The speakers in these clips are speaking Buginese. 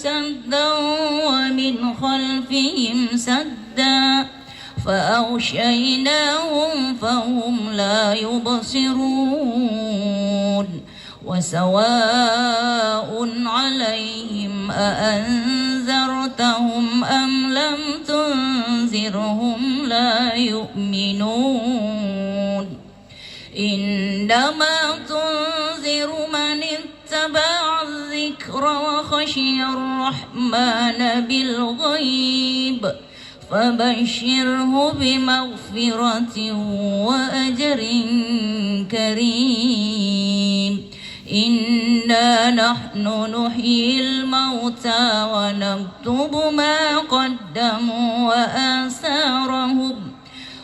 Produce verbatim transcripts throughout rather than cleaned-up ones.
سدا ومن خلفهم سدا فأغشيناهم فهم لا يبصرون. وسواء عليهم أأنذرتهم أم لم تنذرهم لا يؤمنون. إنما تنذر من اتبع الذكر وخشي الرحمن بالغيب فبشره بمغفرة وأجر كريم. إنا نحن نحيي الموتى ونكتب ما قدموا وآثارهم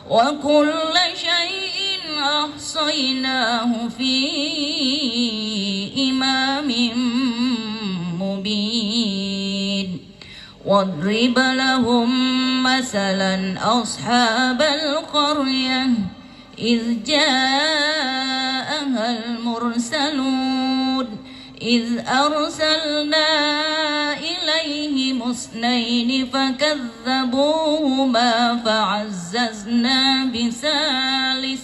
وكل شيء أحصيناه في إمام مبين. واضرب لهم مثلا أصحاب القرية إذ جاءها المرسلون. إذ أرسلنا إليهم اثنين فكذبوهما فعززنا بثالث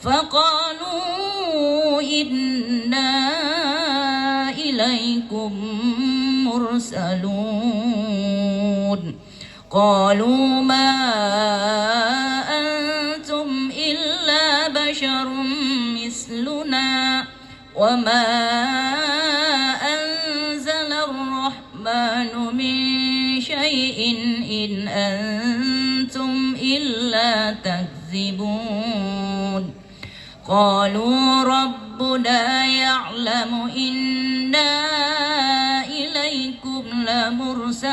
فقالوا إنا إليكم مرسلون. قالوا ما أنتم إلا بشر مثلنا وما أنزل الرحمن من شيء إن أنتم إلا تكذبون. قالوا ربنا يعلم إنا إليكم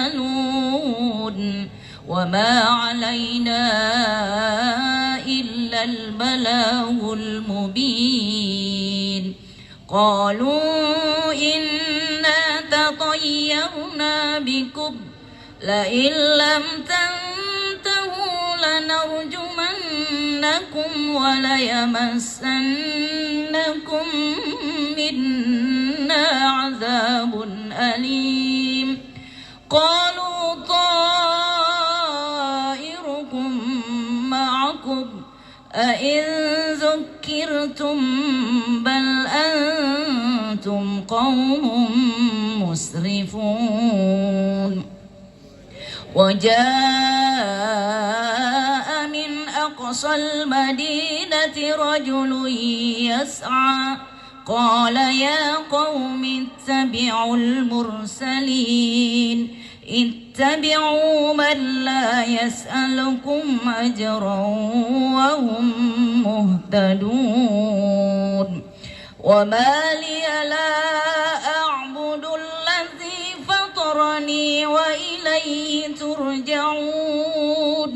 لمرسلون وما علينا إلا البلاغ المبين. قالوا إنا تطيرنا بكم لئن لم تنتهوا لنرجمنكم وليمسنكم منا عذاب أليم. قالوا طائركم معكم أئن ذكرتم بل أنتم قوم مسرفون. وجاء من أقصى المدينة رجل يسعى قال يا قوم اتبعوا المرسلين. اتبعوا من لا يسألكم أجرا وهم مهتدون. وما لي لا أعبد الذي فطرني وإليه ترجعون.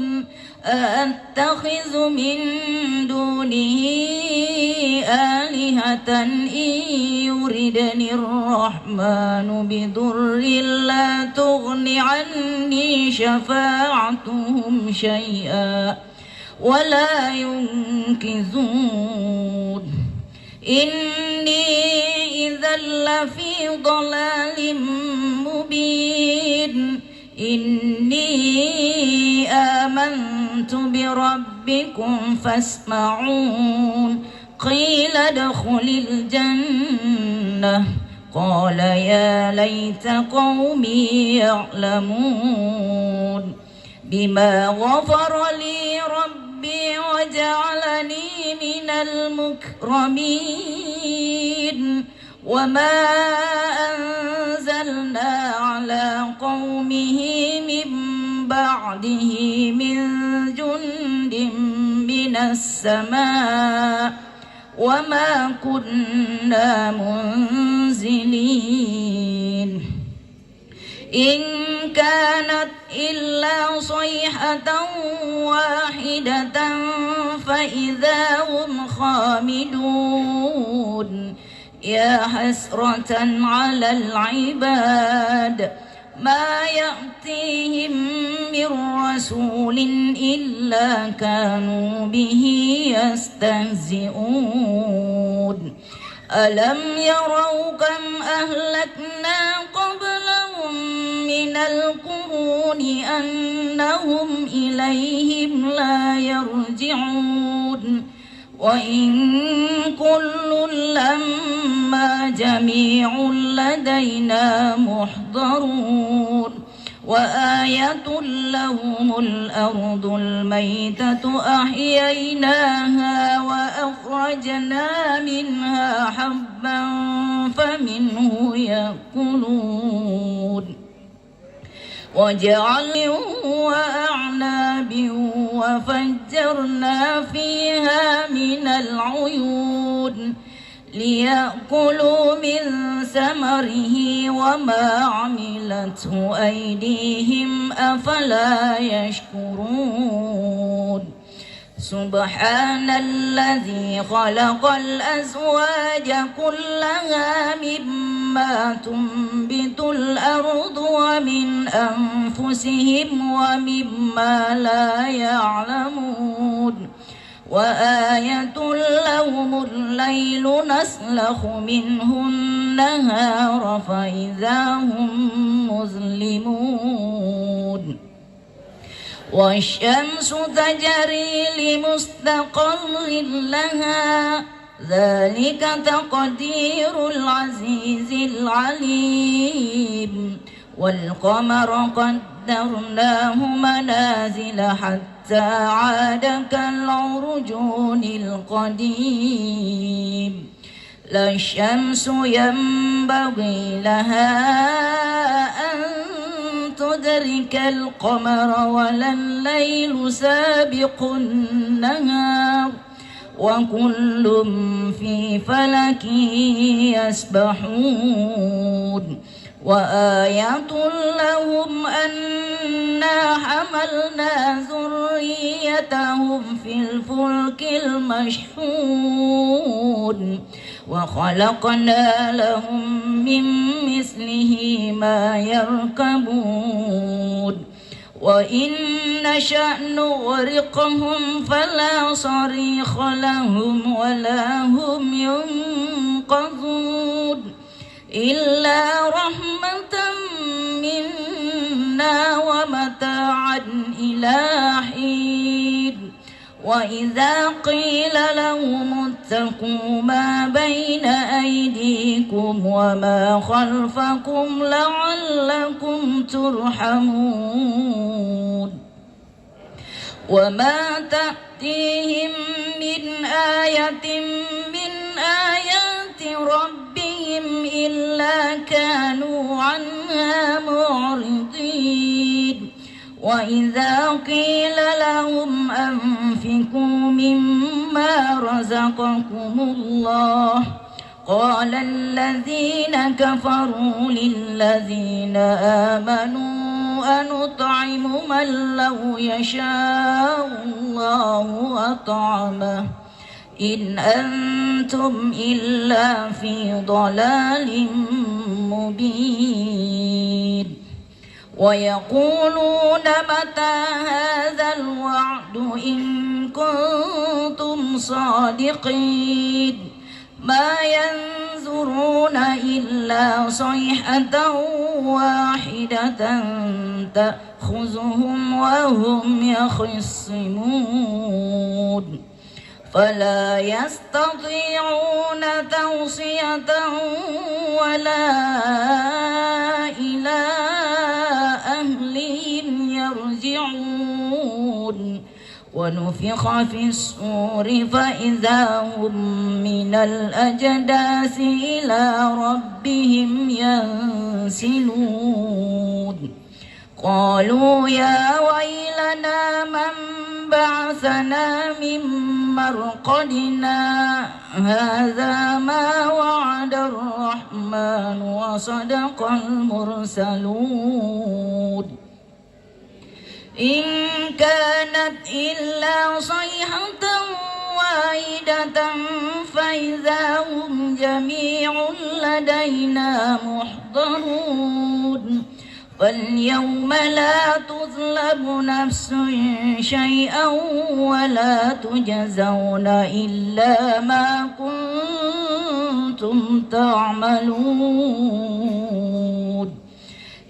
أأتخذ من دونه آلهة إن يردن الرحمن بضر لا تغن عني شفاعتهم شيئا ولا ينقذون. إني إذا لفي ضلال مبين. إني آمنت بربكم فاسمعون. قيل ادخل الجنة. قال يا ليت قومي يعلمون. بما غفر لي ربي وجعلني من المكرمين. وما أنزلنا على قومه من بعده من جند من السماء وما كنا منزلين. إن كانت إلا صيحة واحدة فإذا هم خامدون. يا حسرة على العباد ما يأتيهم من رسول إلا كانوا به يستهزئون. ألم يروا كم أهلكنا قبلهم القرون أنهم إليهم لا يرجعون. وإن كل لما جميع لدينا محضرون. وآية لهم الأرض الميتة أحييناها وأخرجنا منها حبا فمنه يأكلون. وجعلنا وأعناب وفجرنا فيها من العيون ليأكلوا من ثمره وما عملته أيديهم أفلا يشكرون. سبحان الذي خلق الأزواج كلها مما تنبت الأرض ومن أنفسهم ومما لا يعلمون. وآية لهم الليل نسلخ منه النهار فإذا هم مظلمون. والشمس تجري لمستقر لها ذلك تقدير العزيز العليم. والقمر قدرناه منازل حتى عاد كالعرجون القديم. لا الشمس ينبغي لها أن تدرك القمر ولا الليل سابق النهار وكل في فلك يسبحون. وآية لهم أنا حملنا ذريتهم في الفلك المشحون وخلقنا لهم من مثله ما يركبون. وإن نشأ نغرقهم فلا صريخ لهم ولا هم ينقذون. إلا رحمة منا ومتاعا إلى حين. وإذا قيل لهم اتقوا ما بين أيديكم وما خلفكم لعلكم ترحمون. وما تأتيهم من آية من آيات ربهم إلا كانوا عنها معرضين. وإذا قيل لهم أنفقوا مما رزقكم الله قال الذين كفروا للذين آمنوا أنطعم من لو يشاء الله أطعمه إن أنتم إلا في ضلال مبين. ويقولون متى هذا الوعد إن كنتم صادقين. ما ينظرون إلا صيحة واحدة تأخذهم وهم يخصمون. فلا يستطيعون توصية ولا إلى أهلهم يرجعون. ونفخ في الصور فإذا هم من الأجداث إلى ربهم ينسلون. قالوا يا ويلنا من بعثنا من مرقدنا هذا ما وعد الرحمن وصدق المرسلون. إن كانت إلا صيحة واحدة فإذا هم جميع لدينا محضرون. فاليوم لا تظلم نفس شيئا ولا تجزون إلا ما كنتم تعملون.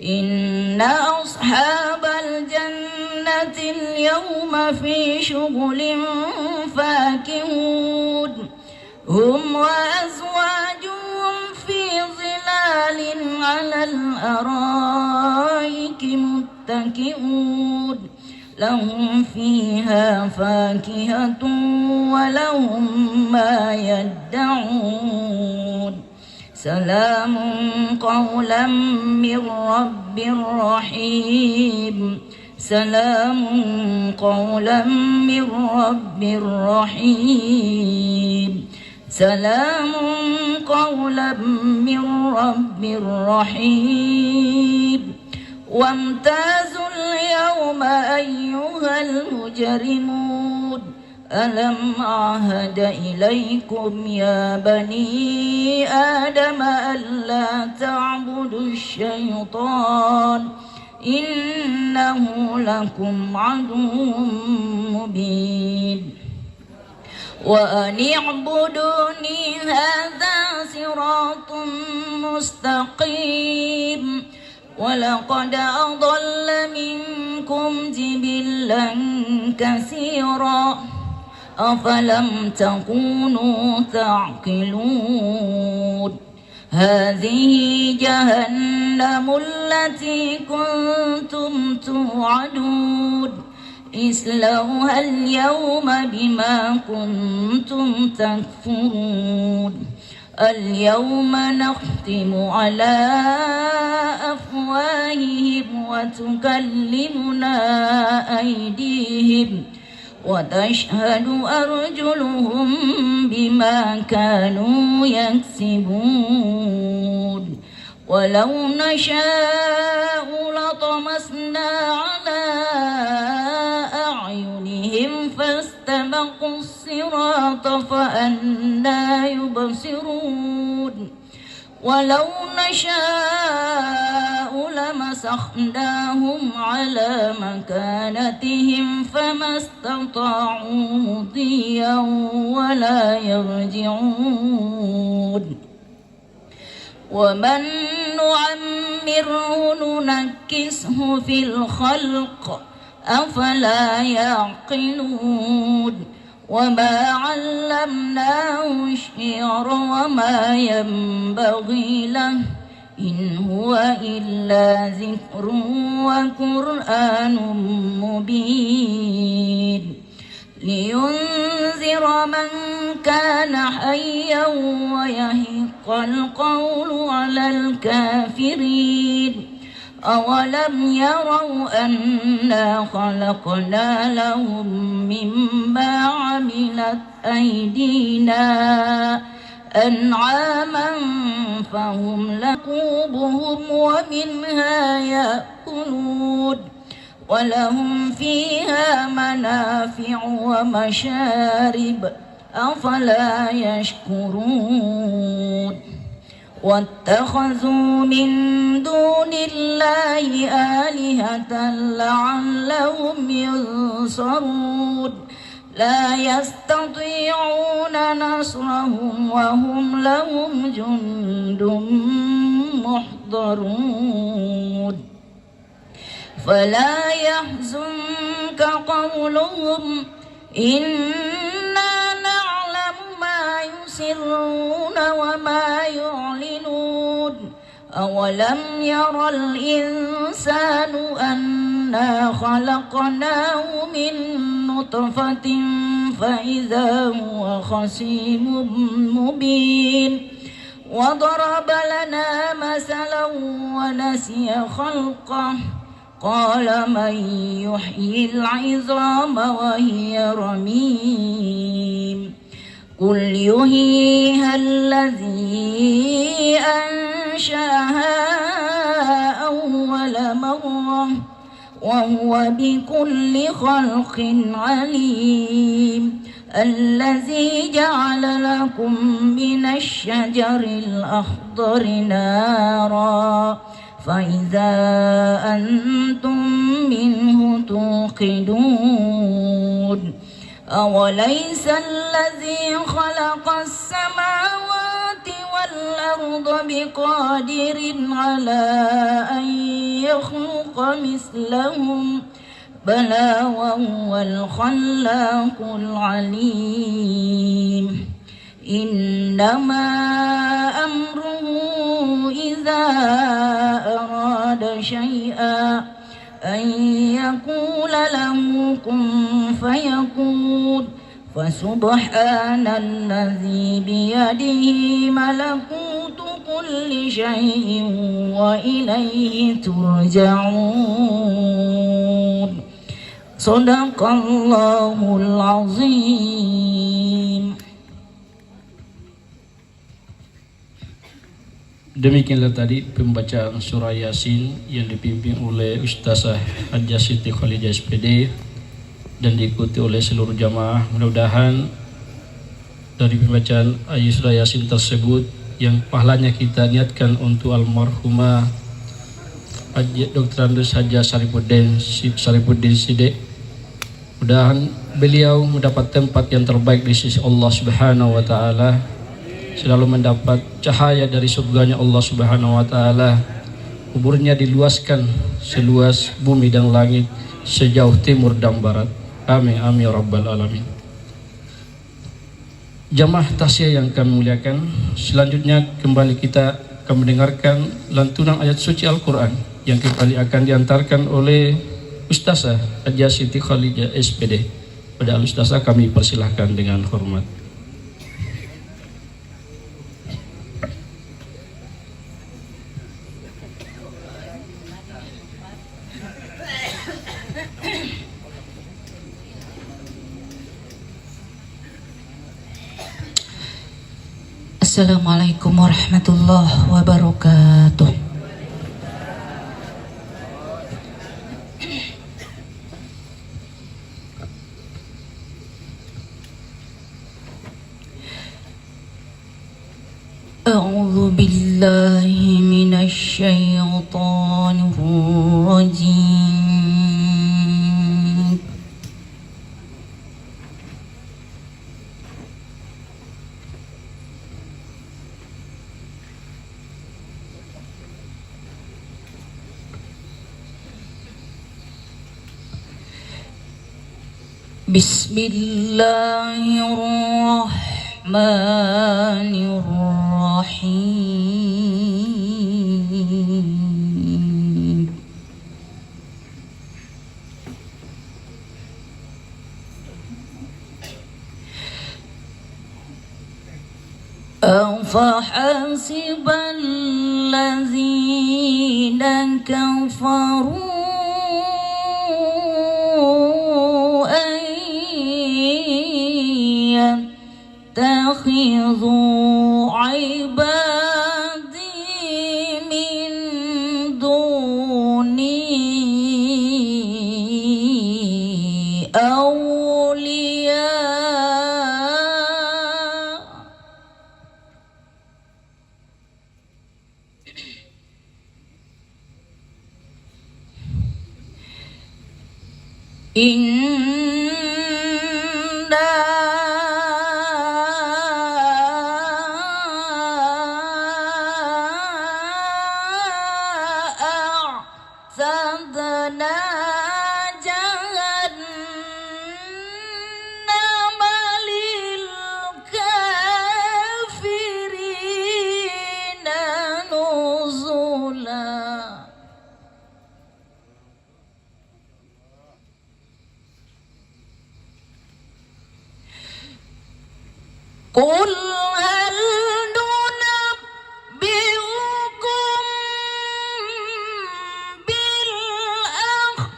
إن أصحاب الجنة اليوم في شغل فاكهون. هم وأزواجهم في ظلال على الأرائك متكئون. لهم فيها فاكهة ولهم ما يدعون. سلام قولا من رب رحيم. سلام قولا من رب رحيم. سلام قولا من رب رحيم. وامتازوا اليوم أيها المجرمون. ألم أعهد إليكم يا بني آدم ألا تعبدوا الشيطان إنه لكم عدو مبين. وأن اعبدوني هذا صراط مستقيم. ولقد أضل منكم جبلا كثيرا أفلم تكونوا تعقلون. هذه جهنم التي كنتم توعدون. اصلوها اليوم بما كنتم تكفرون. اليوم نختم على أفواههم وتكلمنا أيديهم وتشهد أرجلهم بما كانوا يكسبون. ولو نشاء لطمسنا على أعينهم فاستبقوا الصراط فأنى يبصرون. ولو نشاء لمسخناهم على مكانتهم فما استطاعوا مضيا ولا يرجعون. ومن نعمره ننكسه في الخلق أفلا يعقلون. وما علمناه الشعر وما ينبغي له إن هو إلا ذكر وقرآن مبين. لينذر من كان حيا ويحق القول على الكافرين. أولم يروا أنا خلقنا لهم مما عملت أيدينا أنعاما فهم لها ركوبهم ومنها يأكلون. ولهم فيها منافع ومشارب أفلا يشكرون. واتخذوا من دون الله آلهة لعلهم ينصرون. لا يستطيعون نصرهم وهم لهم جند محضرون. فلا يحزنك قولهم إنا نعلم ما يسرون وما يعلنون. أولم ير الإنسان أنا خلقناه من نطفة فإذا هو خصيم مبين. وضرب لنا مثلا ونسي خلقه قال من يحيي العظام وهي رميم. قل يحييها الذي أنشأها أول مرة وهو بكل خلق عليم. الذي جعل لكم من الشجر الأخضر نارا فإذا أنتم منه توقدون. أوليس الذي خلق السماوات والأرض بقادر على أن يخلق مثلهم، بلى وهو الخلاق العليم. إنما أمره إذا أراد شيئا أن يقول له كن فيكون. فسبحان الذي بيده ملكوت كل شيء وإليه ترجعون. صدق الله العظيم. Demikianlah tadi pembacaan surah Yasin yang dipimpin oleh Ustazah Hajjah Siti Khadijah S P D dan diikuti oleh seluruh jamaah. Mudah-mudahan dari pembacaan ayat surah Yasin tersebut yang pahalanya kita niatkan untuk almarhumah Hajjah, Doktor Andus Hajjah Sarifuddin, Si-, Sarifuddin Side, mudahan beliau mendapat tempat yang terbaik di sisi Allah Subhanahu wa Ta'ala, selalu mendapat cahaya dari surganya Allah Subhanahu wa Ta'ala, kuburnya diluaskan seluas bumi dan langit, sejauh timur dan barat. Amin, amin ya rabbal alamin. Jamaah takziah yang kami muliakan, selanjutnya kembali kita akan mendengarkan lantunan ayat suci Al-Quran yang kembali akan diantarkan oleh Ustazah Hajjah Siti Khadijah S P D. Pada Al-Ustazah kami persilahkan dengan hormat. Assalamualaikum warahmatullahi wabarakatuh. أعوذ بالله من الشيطان الرجيم. بسم الله الرحمن الرحيم. أفحسب الذين كفروا أن يتخذوا عبادي من دوني أولياء. إنا أعتدنا جهنم للكافرين نزلا. قل هل ننبئكم بالأخسرين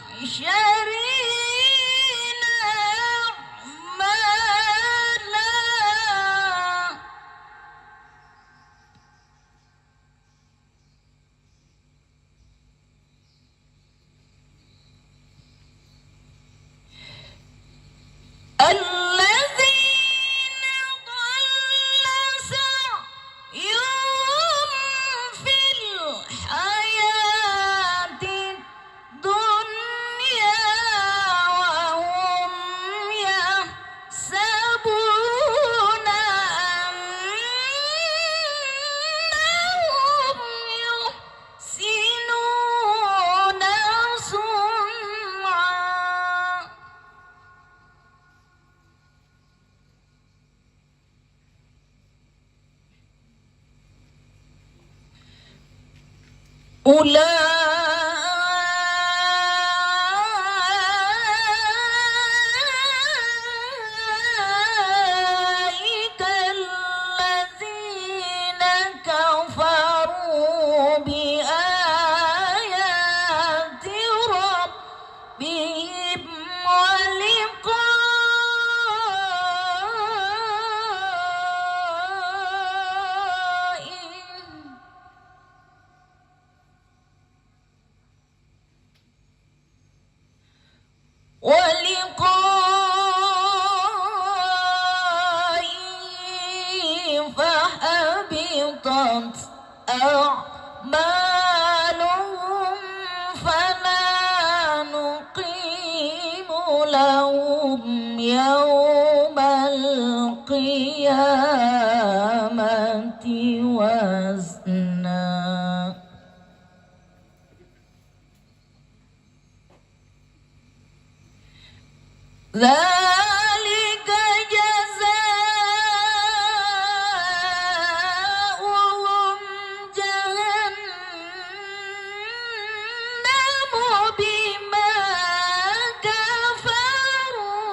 أولئك الذين كفروا بآيات ربهم ولقاء ولقائه فحبطت أعمالهم فلا نقيم لهم يوم القيامة وزنا. ذلك جزاؤهم جهنم بما كفروا.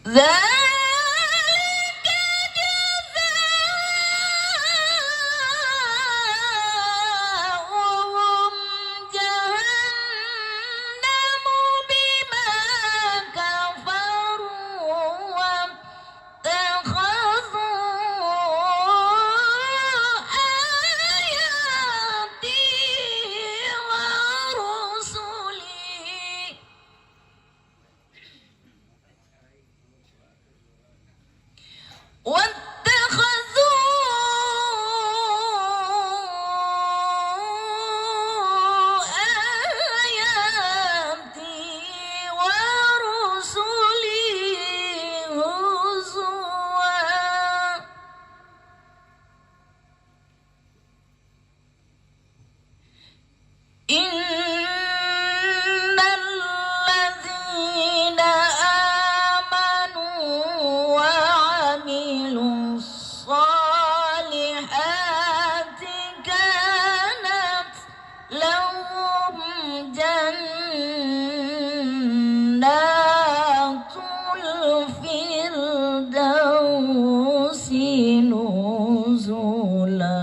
ذلك جزاؤهم جهنم بما كفروا واتخذوا آياتي ورسلي واتخذوا آياتي ورسلي هزوا. إن الذين آمنوا وعملوا الصالحات كانت لهم جنات الفردوس نزلا.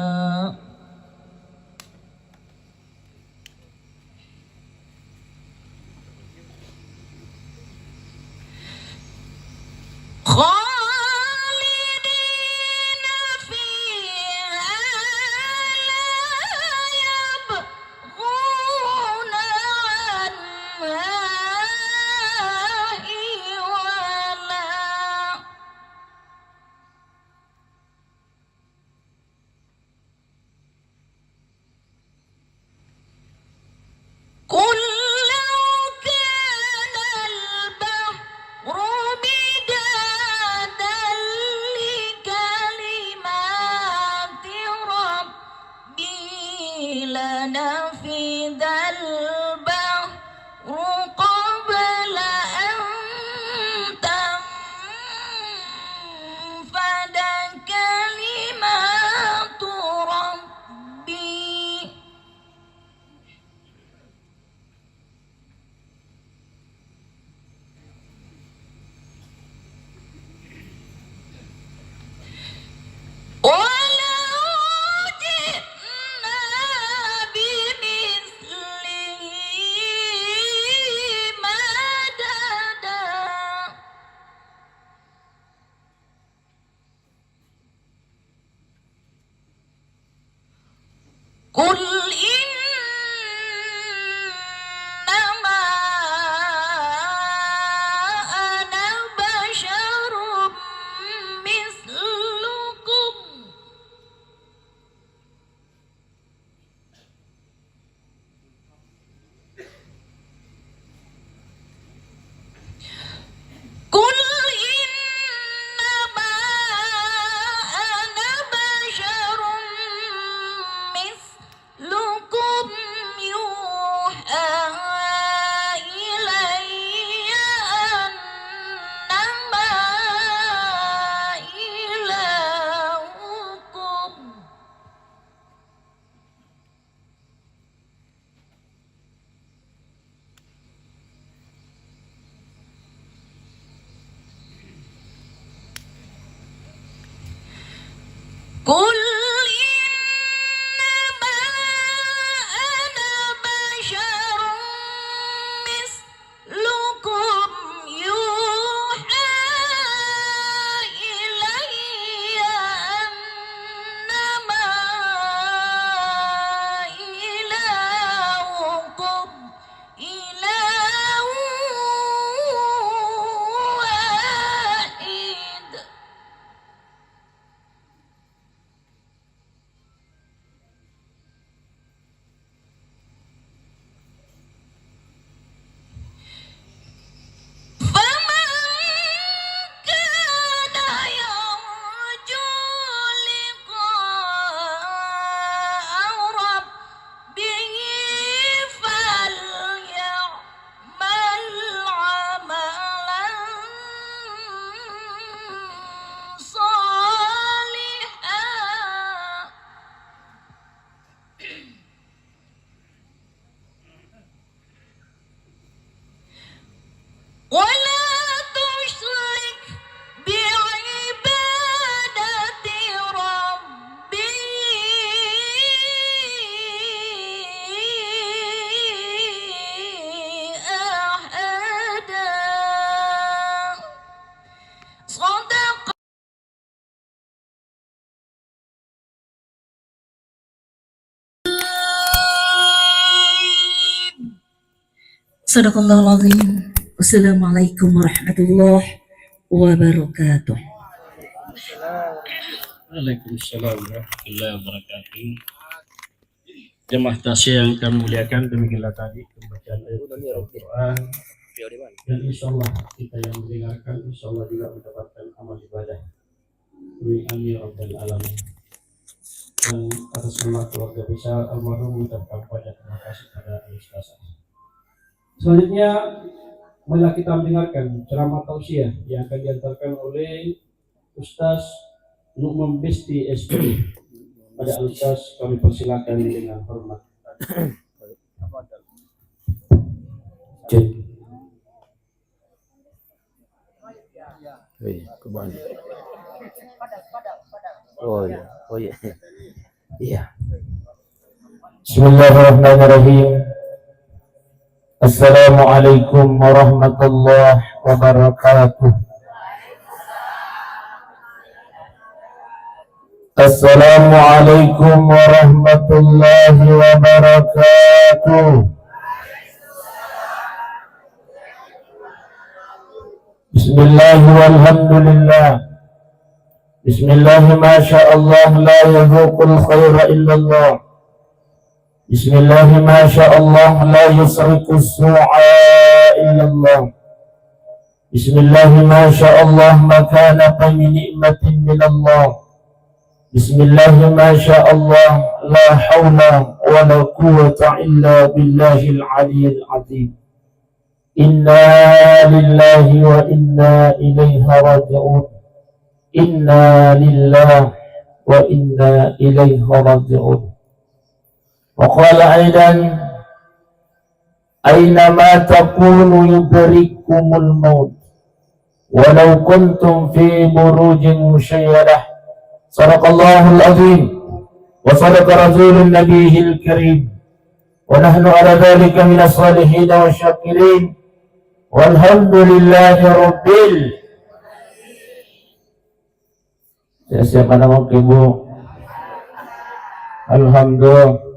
خالدين فيها لا يبغون عنها حولا. قل لو كان البحر مدادا لكلمات ربي لنفد البحر قبل أن تنفد كلمات ربي. ولو جئنا بمثله مددا. قل إنما أنا بشر مثلكم. قل إنما أنا بشر مثلكم Sadaqallahul azim. Wassalamualaikum warahmatullahi wabarakatuh. Waalaikumsalam warahmatullahi wabarakatuh. Jemaah takziah yang kami muliakan, demikianlah tadi pembacaan ayat Al-Quran. Dan insya Allah kita yang mendengarkan, insya Allah juga mendapatkan amal ibadah. Amin, amin, ya rabbal alamin. Dan atas nama keluarga besar almarhum mengucapkan banyak terima kasih pada Al-Ustazah. Selanjutnya, marilah kita mendengarkan ceramah tausiah yang akan diantarkan oleh Ustaz Nukman Besti, S P D. Pada Ustaz kami persilakan dengan hormat. Cek. Oh iya, kembali. Oh iya, oh iya. Iya. Bismillahirrahmanirrahim. Assalamualaikum warahmatullahi wabarakatuh. Assalamualaikum warahmatullahi wabarakatuh. Bismillah walhamdulillah. Bismillah, masya Allah, la yazuqul khaira illallah. Bismillah, masya Allah, la yusriqus su'a illallah. Bismillah, masya Allah, ma kana fa min ni'matin minallah. Bismillah, masya Allah, la haula wa la quwwata illa billahil aliyil azim. Inna lillahi wa inna ilaihi raji'un. Inna lillahi wa inna ilaihi raji'un. Wa qala aidan, aina ma takunu yudrikkumul maut walau kuntum fi burujin musyayyada. Sadaqallahul azim wa sadaqa rasulun nabiyil karim. Wa nahnu ala dzalika minas shalihin wasy syakirin. Walhamdulillahi rabbil. Siap-siap mana mau ke, Bu? Alhamdulillah.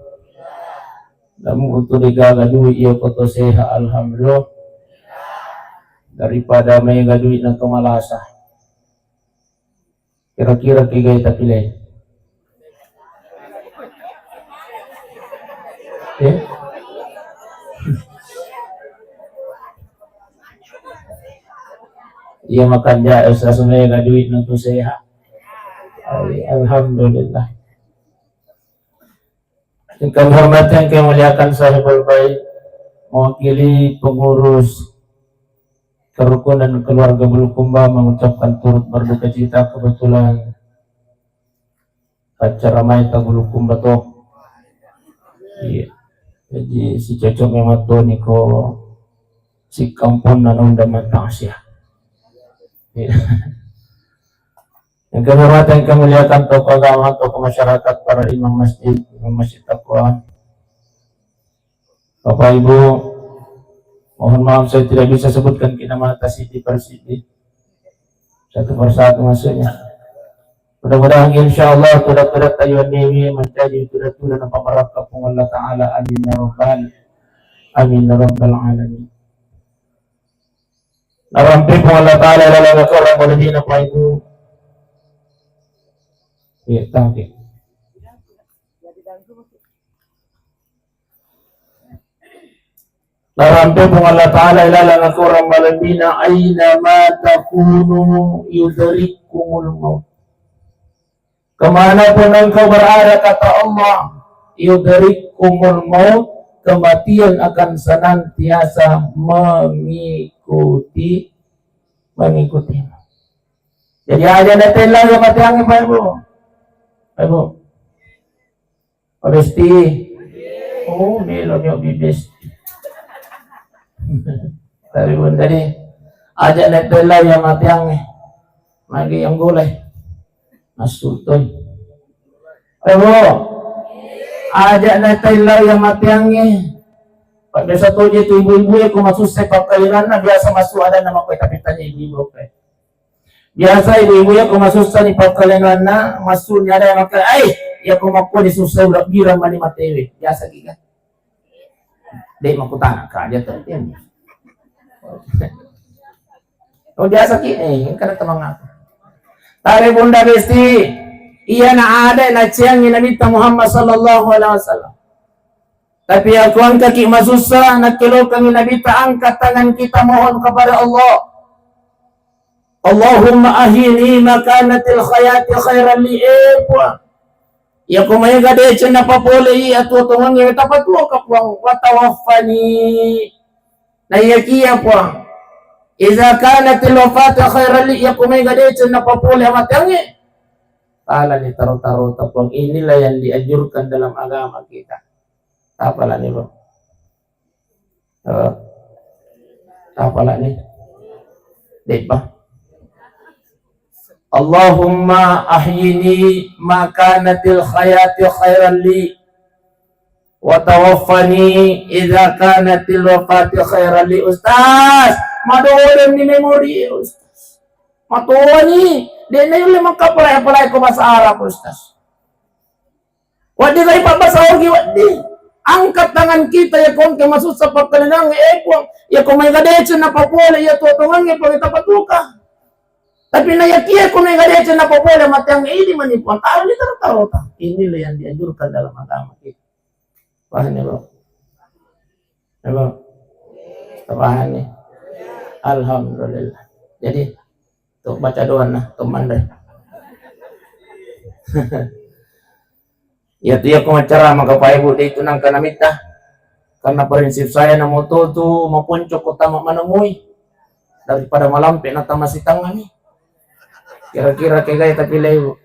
Namu untuk digaga duit iya koto sehat, alhamdulillah. Daripada mega duit na to malasa. Kira-kira tiga tapi le. Eh? Iya makan ja, eh, sasumega duit nonton sehat. Alhamdulillah. Yang kami hormati, yang kami muliakan, sahibul bait, mewakili pengurus kerukunan keluarga Bulukumba mengucapkan turut berduka cita. Kebetulan acara mai ta Bulukumba to. Iya. Jadi si cocok memang to niko si kampung nanu dan matang sia. Iya. Yang kami hormati, yang kami muliakan, tokoh agama, tokoh masyarakat, para imam masjid, imam masjid takwa, Bapak Ibu, mohon maaf saya tidak bisa sebutkan ki namata sidi per sidi, satu per satu maksudnya. Mudah-mudahan insya Allah tuda-tuda tayuan ini menjadi tuda-tuda nampak barakah pun Allah Ta'ala. Amin ya Rabbal, amin ya Rabbal Alamin. Narampe pun Allah Ta'ala dalam korang boleh dina Pak Ibu. Iya, thank you. Narampe pun Allah Ta'ala ilalang akorang malebina, aina ma takunu yudrikkumul maut. Kemana pun engkau berada, kata Allah, yudrikkumul maut, kematian akan senantiasa mengikuti, mengikutimu. Jadi aja na tella ya matiangnge, Pak Ibu. Pak Ibu. Pak Besti. Oh, melo nyo Bi Besti. Tapi pun tadi aja na tella ya matiangnge. Magi yang boleh. Masuk toi. Eh, Bu. Aja na tella ya matiangnge. Pak, biasa to je tu ibu-ibu ya ko masussa pakkalinganna, biasa masuk ada nama kue tapi tanya ibu-ibu kue. Biasa ibu-ibu ya ko masussa ni pakkalinganna, masuk ni ada yang makai, ai, ya ko makko ni sussa udah bilang mani matewe. Biasa giga. Dek makutana ka aja tu. Oh, biasa ki, eh, kada temangaku. Tare Bunda Besti, iya na ada naciangi Nabitta Muhammad sallallahu alaihi wasallam. Tapi aku angkaki masussa, nakkelokangi Nabitta, angkat tangan kita mohon kepada Allah. Allahumma ahyini makanatil hayati khairan li, eh, Puang. Iya ko maega deceng napapole iya tuo tongengnge tapatuo ka Puang, wa tawaffani. Na iyakiya Puang, iza kanatil wafatu khairan li, iya ko maega deceng napapole amateangnge. Talani taro-taro ta Puang, inilah yang dianjurkan dalam agama kita. Tapalani, Bro. Eh, tapalani. Debba. Allahumma ahyini ma kanatil hayati khairan li, wa tawaffani idza kanatil wafati khairan li. Ustaz, madodong ni memori, Ustaz. Matoani, de' na yulle mengkapalai-palai ko bahasa Arab, Ustaz. Wedding rai pabbasa ogi, wedding. Angkat tangan kita, iya ko engka masussa pakkalinangnge, eh, Puang, iya ko maega deceng napapole iya tuo tongengnge, Puang, tapatuoka. Tapi na iyakiya ko maega deceng napapole amateangnge, idi mani Puang, talani taro-taro ta. Inilah yang dianjurkan dalam agama kita. Paham ya, Bro? Halo. Paham ya? Alhamdulillah. Jadi, tu baca doa nah, tu manre. Ya tu ya ko macara maka Pak Ibu de' tu nangka namitta. Karena prinsip saya namo to tu maponco ko tama manemui daripada malampe na tama sitangani. Kira-kira kegai tapi lewu.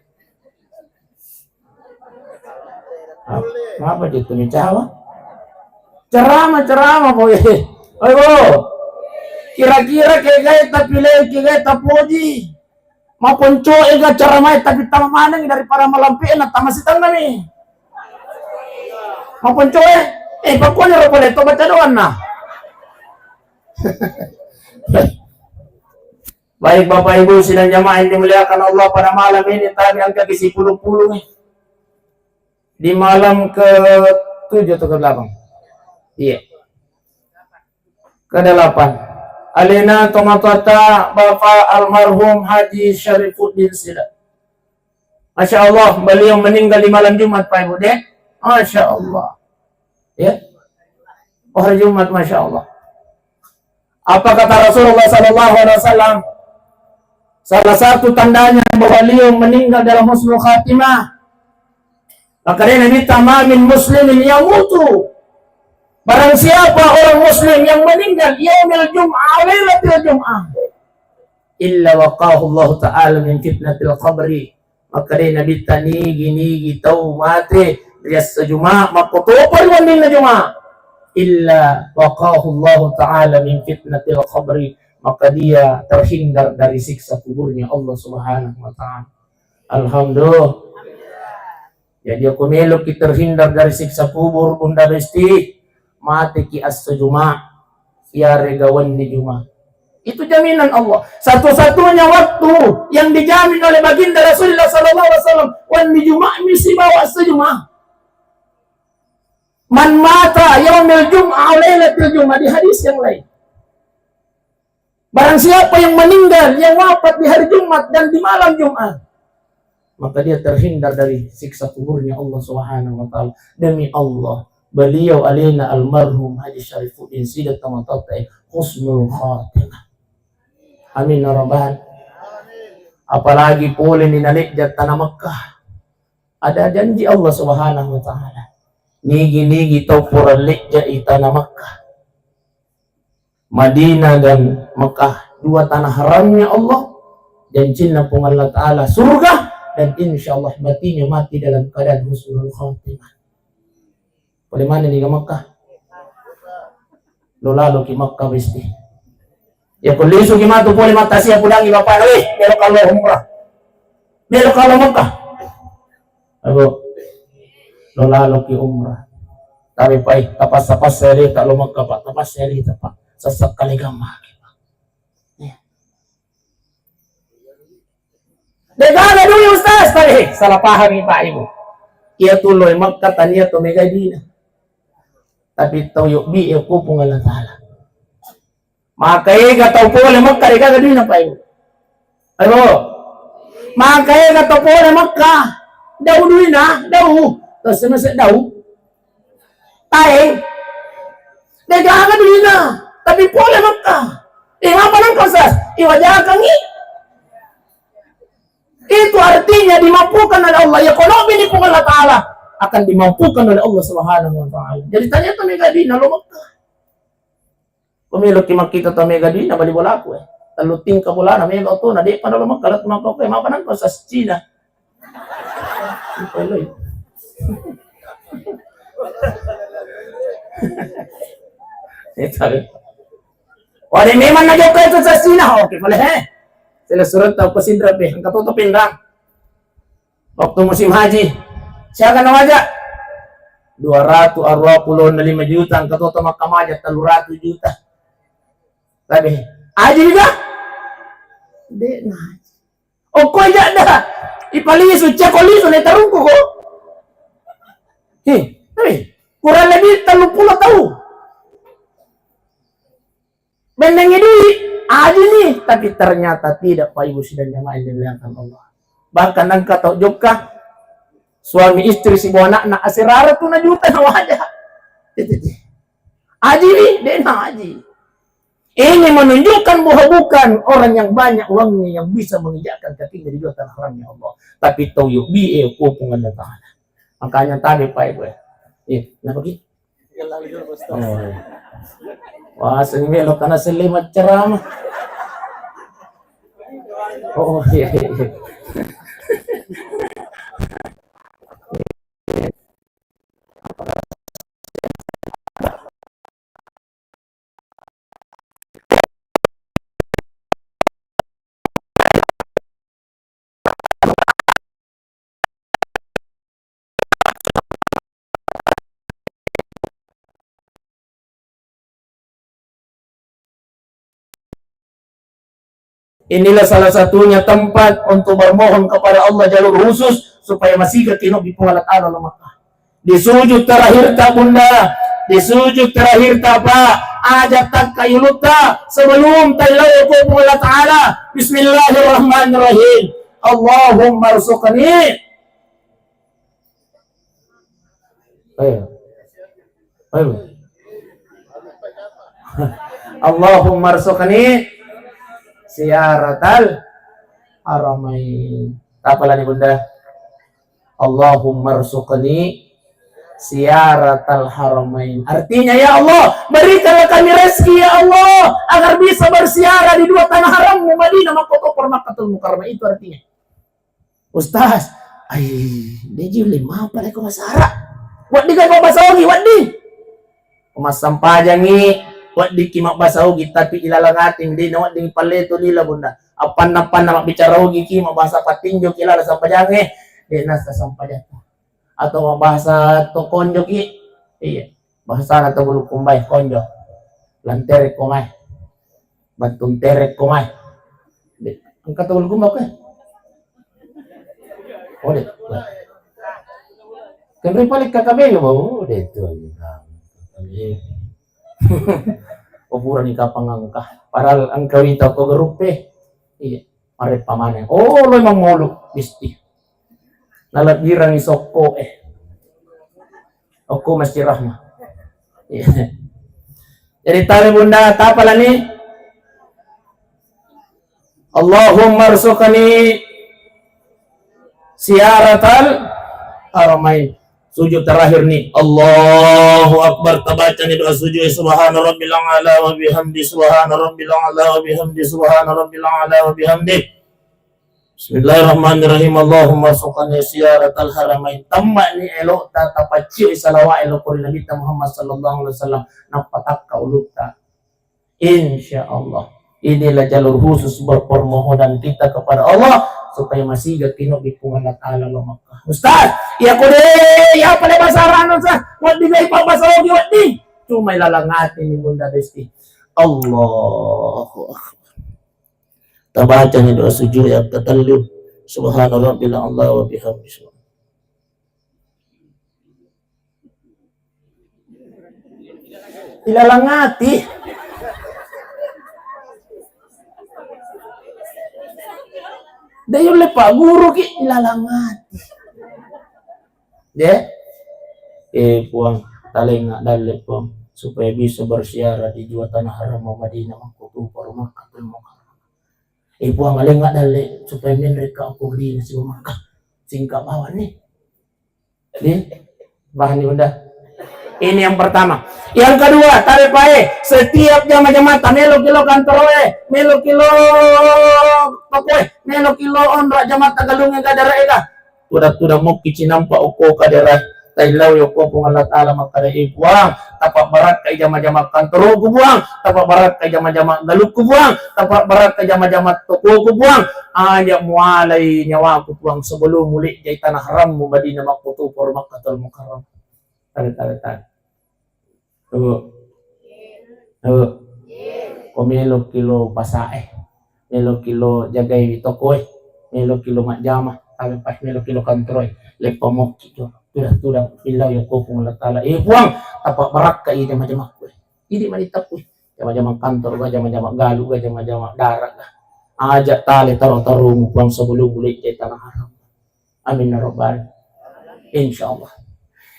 Apa gitu nih cawa? Ceramah, ceramah, boy. Ayo, kira-kira kegai tapi lewu, kegai tapoji. Maponco ega ceramah tapi tama maneng daripada malampe na tama sitangani. Maponco eh, eh, pokoknya ro pole to baca doanna. Baik, Bapak Ibu sidang jamaah yang dimuliakan Allah, pada malam ini tadi angka ke sepuluh puluh nih. Di malam ke tujuh atau ke delapan? Iya. Ke delapan. Alena tomatoata Bapak almarhum Haji Syarifuddin Sida. Masya Allah, beliau meninggal di malam Jumat, Pak Ibu, deh. Masya Allah. Ya. Oh, hari Jumat, Masya Allah. Apa kata Rasulullah sallallahu alaihi wasallam? Salah satu tandanya bahwa beliau meninggal dalam husnul khatimah. Maka dia Nabi, "Ma min muslimin yamutu." Barang siapa orang muslim yang meninggal yaumil jum'ah, lailatul jum'ah, illa waqahu Allah ta'ala min fitnatil qabri. Maka dia Nabi, tanigi-nigi tau mate ri esso Juma', makkotopa ri wenninna Juma'. Illa waqahu Allah ta'ala min fitnatil qabri. Maka dia terhindar dari siksa kuburnya Allah Subhanahu wa Ta'ala. Alhamdulillah. Jadi, ko meloki terhindar dari siksa kubur, Bunda Besti, mateki esso Juma', iyarega wenni Juma'. Itu jaminan Allah. Satu-satunya waktu yang dijamin oleh Baginda Rasulullah sallallahu alaihi wasallam, wenni Juma' mi sibawa esso Juma'. "Man mata yaumil jum'ah aw lailatil jum'ah," di hadis yang lain. Barang siapa yang meninggal, yang wafat di hari Jumat dan di malam Jumat, maka dia terhindar dari siksa kuburnya Allah Subhanahu wa Ta'ala. Demi Allah, beliau alena almarhum Haji Syarifuddin Sida tomatoatta husnul khatimah. Amin ya rabbal. Apalagi pole ni nalejja tana Makkah. Ada janji Allah Subhanahu wa Ta'ala. Nigi-nigi tau pura lejja i tana Makkah. Madinah dan Mekah, dua tanah haramnya Allah, jancinna Puang Allah Ta'ala surga, dan insya Allah matinya mati dalam keadaan husnul khatimah. Pole mana ni ke Mekah? Lo lalo ki Mekah, Besti. Ya, ko lisu ki matu pole mata sia pudangi bapak, eh, melo kalau umrah. Melo kalau Mekah. Ago, lo lalo ki umrah. Tapi, Pak, eh, tapassa-passa lita lo Mekah, Pak. Tapassa lita, Pak. Sesek kali gamma ki, Pak. Ya. Degaga dulu, Ustaz, tapi, eh, salah paham ni, Pak, Ibu. Iya tu lo Mekah tania to mega dina. Tapi tau yobbi ya ko Puang Allah Ta'ala. Maka ega tau pole Mekka, de gaga duina, Pak Ibu. Ayo. Maka ega tau pole Mekka, dau duina, dau. Terus mese dau. Tae. De gaga duina, tapi pole Mekka. Eh, apa nang kau sas? Iwajakangi. Itu artinya dimampukan oleh Allah. Ya, kalau ini pun Allah Ta'ala akan dimampukan oleh Allah Subhanahu wa Ta'ala. Jadi ternyata mega duina lo Mekka. Ko meloki makkita to mega duina bali bolaku, eh. Tellu tingka bolana mega otona, de'pa nalo Mekka, lettu maka, oke, mapa nangko sas Cina. Ipeloi. Eh, tapi. Wah, de memang najokka itu sas Cina, oke, boleh, eh. Sila surat tau ko sidra pe, engka toto Pinrang. Waktu musim haji, siaga nawaja? Dua ratu arua pulo na lima juta, engka toto makkamaja tellu ratu juta. Tapi, haji juga? De na haji. Okko aja dah. Ipalisu, ceko lisu, ne tarungku ko. He, tapi, kurang lebih tellu pulo tau. Bennengngi dui, haji ni, tapi ternyata tidak, Pak Ibu sidang jamaah yang dimuliakan Allah. Bahkan engka tau jokka, suami istri sibawa anakna, asera ratu na juta nawaja. Titi, titi. Haji ni, de na haji. Ini menunjukkan bahwa bukan orang yang banyak uangnya yang bisa menginjakkan kakinya di dua tanah haramnya Allah. Tapi tau yobi e ko Puang Allah Ta'ala. Makanya tadi, Pak Ibu, eh. Iya, kenapa ki? Oh. Wah, sing melo kana sele maccarama. Oh, iya, iya, iya. Inilah salah satunya tempat untuk bermohon kepada Allah jalur khusus supaya masiga kinobbi Puang Allah Ta'ala lo Makkah. Di sujud terakhir ta, Bunda, di sujud terakhir ta, Pak, aja takka yulutta sebelum taillau ko Puang Allah Ta'ala. Bismillahirrahmanirrahim. Allahumma rzuqni. Ayo. Ayo. Allahumma rzuqni ziyaratal haramain. Tapalani, Bunda? Allahumma rzuqni ziyaratal haramain. Artinya, ya Allah, berikanlah kami rezeki, ya Allah, agar bisa berziarah di dua tanah harammu, Madinah, Makkah, Makkah Mukarramah. Itu artinya. Ustaz, ai, de ji lima apa leko basara. Waddi kai mabbasa ogi, waddi. Massampajangi, waddi ki mabbasa ogi, tapi ilalang ati, de na waddi palleto lila, Bunda. Appanna-panna mabbicara ogi ki, mabbasa patinjo ki lala sampajange, de nasa sampajata. Atau mabbasa to konjo ki, iya. Bahasana to bulu kumbai konjo. Lantere ko mai. Bantung terek ko mai. De, engka to bulu kumbai ko. Oh, de. Kenri paling K K B yo, bau. Oh, de tu. Oh, purani kapang engka. Padahal engka wita ko grup e. Iya. Mareppa maneng. Oh, lo memang molu, bisti. Nalebbirangi sokko, eh. Okko Masjid Rahmah. Iya. Jadi, tali Bunda, tapalani? Allahumma rzuqni ziyaratal haramain. Sujud terakhir ni. Allahu Akbar. Tabaca ni doa sujud. Subhana rabbil a'la wa bihamdi. Subhana rabbil a'la wa bihamdi. Subhana rabbil a'la wa bihamdi. Bismillahirrahmanirrahim. Allahumma rzuqni ziyaratal haramain. Tamma ni elokta tapaccioi salawat elo ko ri Nabitta Muhammad sallallahu alaihi wasallam. Nappa takka ulutta. Insya Allah. Inilah jalur khusus berpermohonan kita kepada Allah supaya masiga kinobbi Puang Allah Ta'ala lo Makkah. Ustaz, iya ko de, iya pale bahasa Arab, Ustaz. Waddi gai pa bahasa Ogi, waddi. Cuma ilalang ati ni Bunda Besti. Allahu Akbar. Tabacani doa sujud yang ketellu. Subhana rabbil a'la wa bihamdi. Ilalang ati. De' yulle pagguruki, ilalang ati. De'? Eh, Puang, talengnga dalle, Puang, supaya bisa berziarah di dua tanah haram Madinah, Makkutupa ro Makkatul Mukarramah. Eh, Puang, alengnga dalle supaya menrekka okko Madinah sibawa Makkah. Singkat bawang ni. Jadi, paham ni, Bunda? Ini yang pertama. Yang kedua, tabe pae, setiap jama-jama ta melo ki lo kantoro e, melo ki lo toko e, melo ki lo onro jama ta galung e, gadara e ga. Tudang-tudang mokki cinampa okko kadara, taillau yokko Puang Allah Ta'ala makkada, eh, Puang, tapabbarakkai jama-jama kantoroku, Puang, tapabbarakkai jama-jama galukku, Puang, tapabbarakkai jama-jama tokoku, Puang. Aja mualai nyawaku, Puang, sebelum mulejjai tanah harammu Madinah Makkutupa ro Makkatul Mukarramah. Tabe, tabe, tabe. Tuh. Tuh. Ko melo ki lo pasa e. Melo ki lo jagai toko e. Melo ki lo majjama. Tabe pae, melo ki lo kantoro e. Leppa mokki tu. Tudang-tudang. Illa yokko Puang Allah Ta'ala. Eh, Puang, tapabbarakkai jama-jamakku e. Idi mani tapui. Jama-jama kantor ga, jama-jama galu ga, jama-jama darat ga. Aja tale taro-taromu, Puang, sebelum mulejjai tanah haram. Amin ya rabbal. Insya Allah.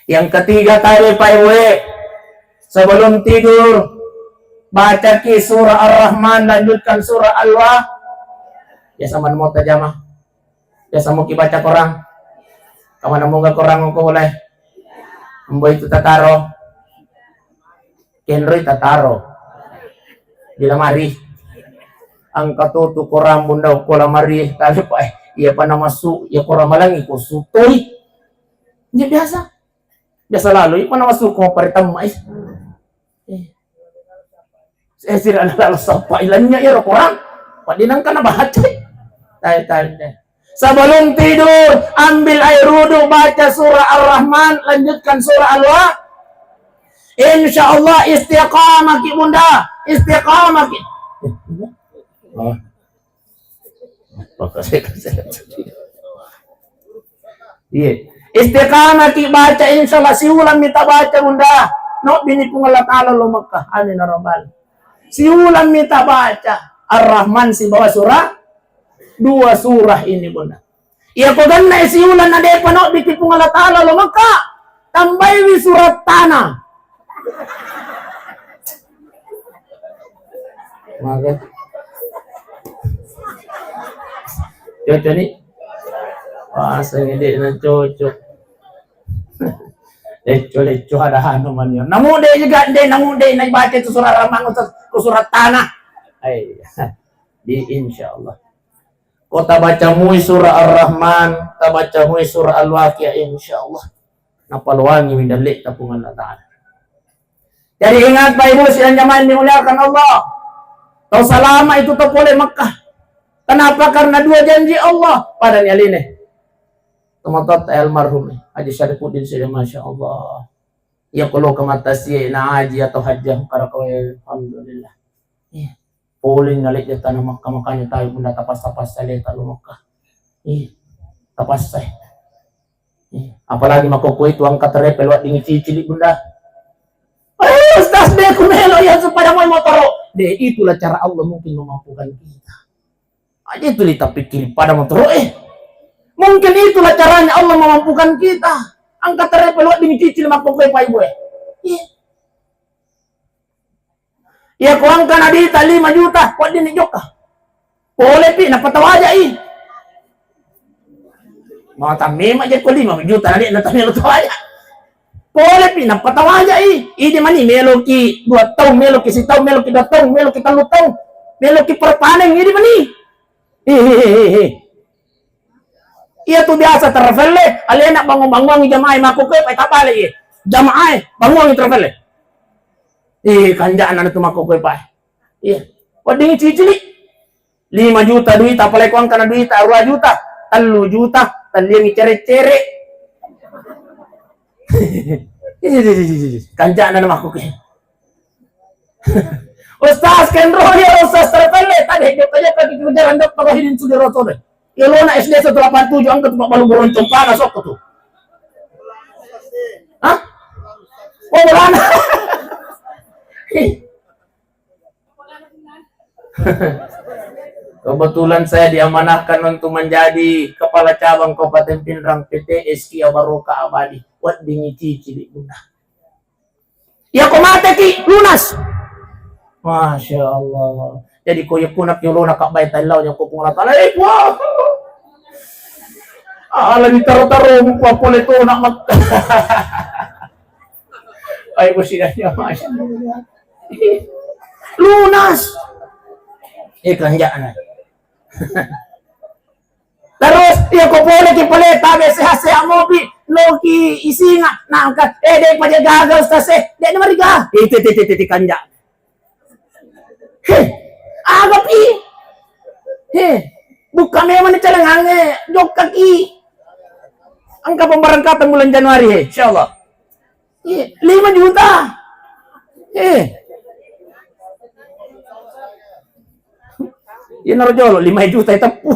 Yang ketiga, tabe pae we, sebelum tidur, bacaki surah Ar-Rahman, lanjutkan surah Al-Wa. Biasa man mau tajama. Biasa mau ki baca Quran. Kamana moga Quran ko mulai. Ambo itu tataro. Kenroi tataro. Di lamari. Engka to tu Quran, Bunda, ko lamari, tabe pae. Iya pa namassu, iya Quran malangi ko sutoi. Ini biasa. Biasa lalu, iya pa namassu ko paritama, eh. Eh. Eh, sira na lalo sappa ilanya iyaro Quran. Padinang kana baca. Tai, tai, tai. Sebelum tidur, ambil air wudhu, baca surah Ar-Rahman, lanjutkan surah Al-Wa. Insya Allah istiqamah ki, Bunda. Istiqamah ki. Oh. Iya. Istiqamah ki baca, insya Allah siulang mita baca, Bunda. Nobbini Puang Allah Ta'ala lo Mekah. Amin ya rabbal. Siulang mita baca Ar-Rahman sibawa surah, dua surah ini, Bunda. Iya ko ganna siulang na depa nobbiki Puang Allah Ta'ala lo Mekah, tambaiwi surat tanah. Maka cocok ni. Wah, sengedek na cocok. Lecco-lecco ada anu manio. Namu de juga de, namu de na baca itu surah Rahman, Ustaz, ku surat tanah. Ai. Di insya Allah. Ko tabaca mui surah Ar-Rahman, tabaca mui surah Al-Waqiah, insya Allah. Napaloangi mi dalle ta Puang Allah Ta'ala. Jadi ingat, Bapak Ibu sidang jamaah yang dimuliakan Allah. Tau salama itu tau pole Mekah. Kenapa? Karena dua janji Allah pada ni aline. Teman-teman almarhum Haji Syarifuddin sudah, masya Allah. Iya, kalau ke mata sie na haji atau hajjah, para kau, alhamdulillah. Iya. Pole nalejja tana Makkah, makanya tabe Bunda tapassa-passa leta lo Makkah. Iya. Tapassa. Iya. Apalagi makkokkoe tu angka terepel wedding cicili, Bunda. Eh, Ustaz, de ku melo iya sepeda motor, motoro. De, itulah cara Allah mungkin memampukan kita. Aja itu ditapikkiri pada motoro, eh. Mungkin itulah caranya Allah memampukan kita. Angka terepel wedding cicili makkokkoe, Pak Ibu, eh. Iya. Iya, ko angkana duita lima juta, weddinni jokka. Polepi, nappa tawajai. Mata memang je ko lima juta, na de' na tamelo tawaja. Polepi, nappa tawajai. Idi mani meloki dua taung, meloki sitaung, meloki dua taung, meloki tellu taung, meloki perpaneng, idi mani. Hehehe. Iya tu biasa terfelle, alena bangung-bangungi jamaah, makkokkoe pa tabale, iya. Jamaah, bangungi terfelle. Eh, kanja'na tu makkokkoe pa. Iya. Wedding cicili. Lima juta duita, apalagi ko angkana duita, dua juta, tellu juta, talliangi cere-cere. Kanja'na na makkokkoe. Ustaz, kenro ya Ustaz terpele, tadi jokka-jokka di jalan dokter Wahidin Sudiroto deh. Ya lo na S D satu delapan tujuh angkat tempat balu borong compana sok tu. Hah? Oh, bolana. Kebetulan saya diamanahkan untuk menjadi kepala cabang Kabupaten Pinrang, P T S Kia Baroka Abadi. Weddingngi cicili, Bunda. Iya ko mateki, lunas. Masya Allah. Jadi ko yakuna kiolona kabbae tallau nyako Puang Allah Taala. Eh, wah. Ala ditaro-taro mupa pole to nak mak. Ai, bos, tidak, ya, Mas. Lunas. Eh, kanjana. Terus, iya ko pole ki pole tabe sehat-sehat mopi, loki isinga, nangka, eh, de' paja gaga, Ustaz, eh, de' na mariga. Eh, ti, ti, ti, ti, ti, kanja. Heh, aga pi? Heh, buka memang ni calengange, jokkaki. Engka pemberangkatan bulan Januari, he, insyaallah. Iya, lima juta. Eh. Iya, naro jolo, lima juta teppu.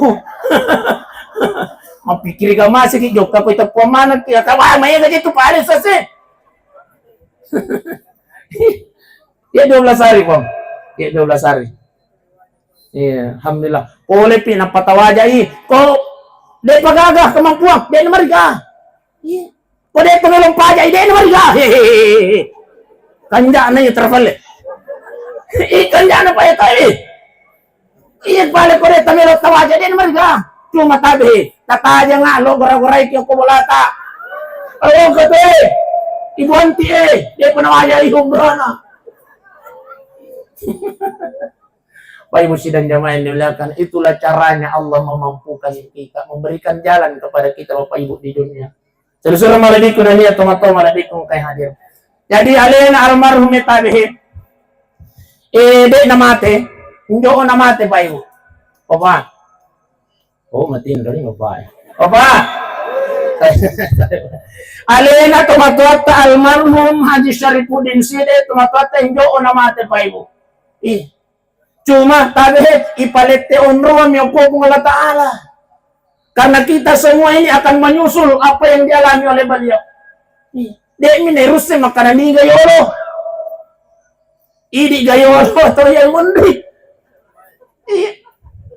Mappikiri ka masih ki jokka ko teppu mana ki. Kata, wah, maya gaji tu pada sese. Iya, dua belas hari, Bang. Iya, dua belas hari. Iya, alhamdulillah. Pole pi napatawajai. Ko de' pagaga kemampuan, de' na mariga. Iya. Ko de' to melong paja, de' na mariga. Hehehe. Kanjana iya travel. Ih, kanjana pa iya tae. Iya, pale ko de' to melong tawaja, de' na mariga. Cuma tabe, tataja nga lo gora-gorai ki ko bolata. Ayo kete. Ibu Anti, eh, de' pernah waja umrana. Bapak Ibu sidang jamaah yang dimuliakan, itulah caranya Allah memampukan kita, memberikan jalan kepada kita, Bapak Ibu, di dunia. Seluruh maladiku dan niat tomat-tomat maladiku kai hadir. Jadi alena almarhum tabe, eh, de' na mate, njo na mate, Pak Ibu. Bapak. Oh, mati ini, Bapak. Bapak. Alena tomatoatta almarhum Haji Syarifuddin Side, tomatoatta njo na mate, Pak Ibu. Ih, cuma tabe ipalette onroang mi okko Puang Allah Ta'ala. Karena kita semua ini akan menyusul apa yang dialami oleh beliau. Ih, de' mi nerusse makkana niga yolo. Idi ga yolo to iya monri. Iya.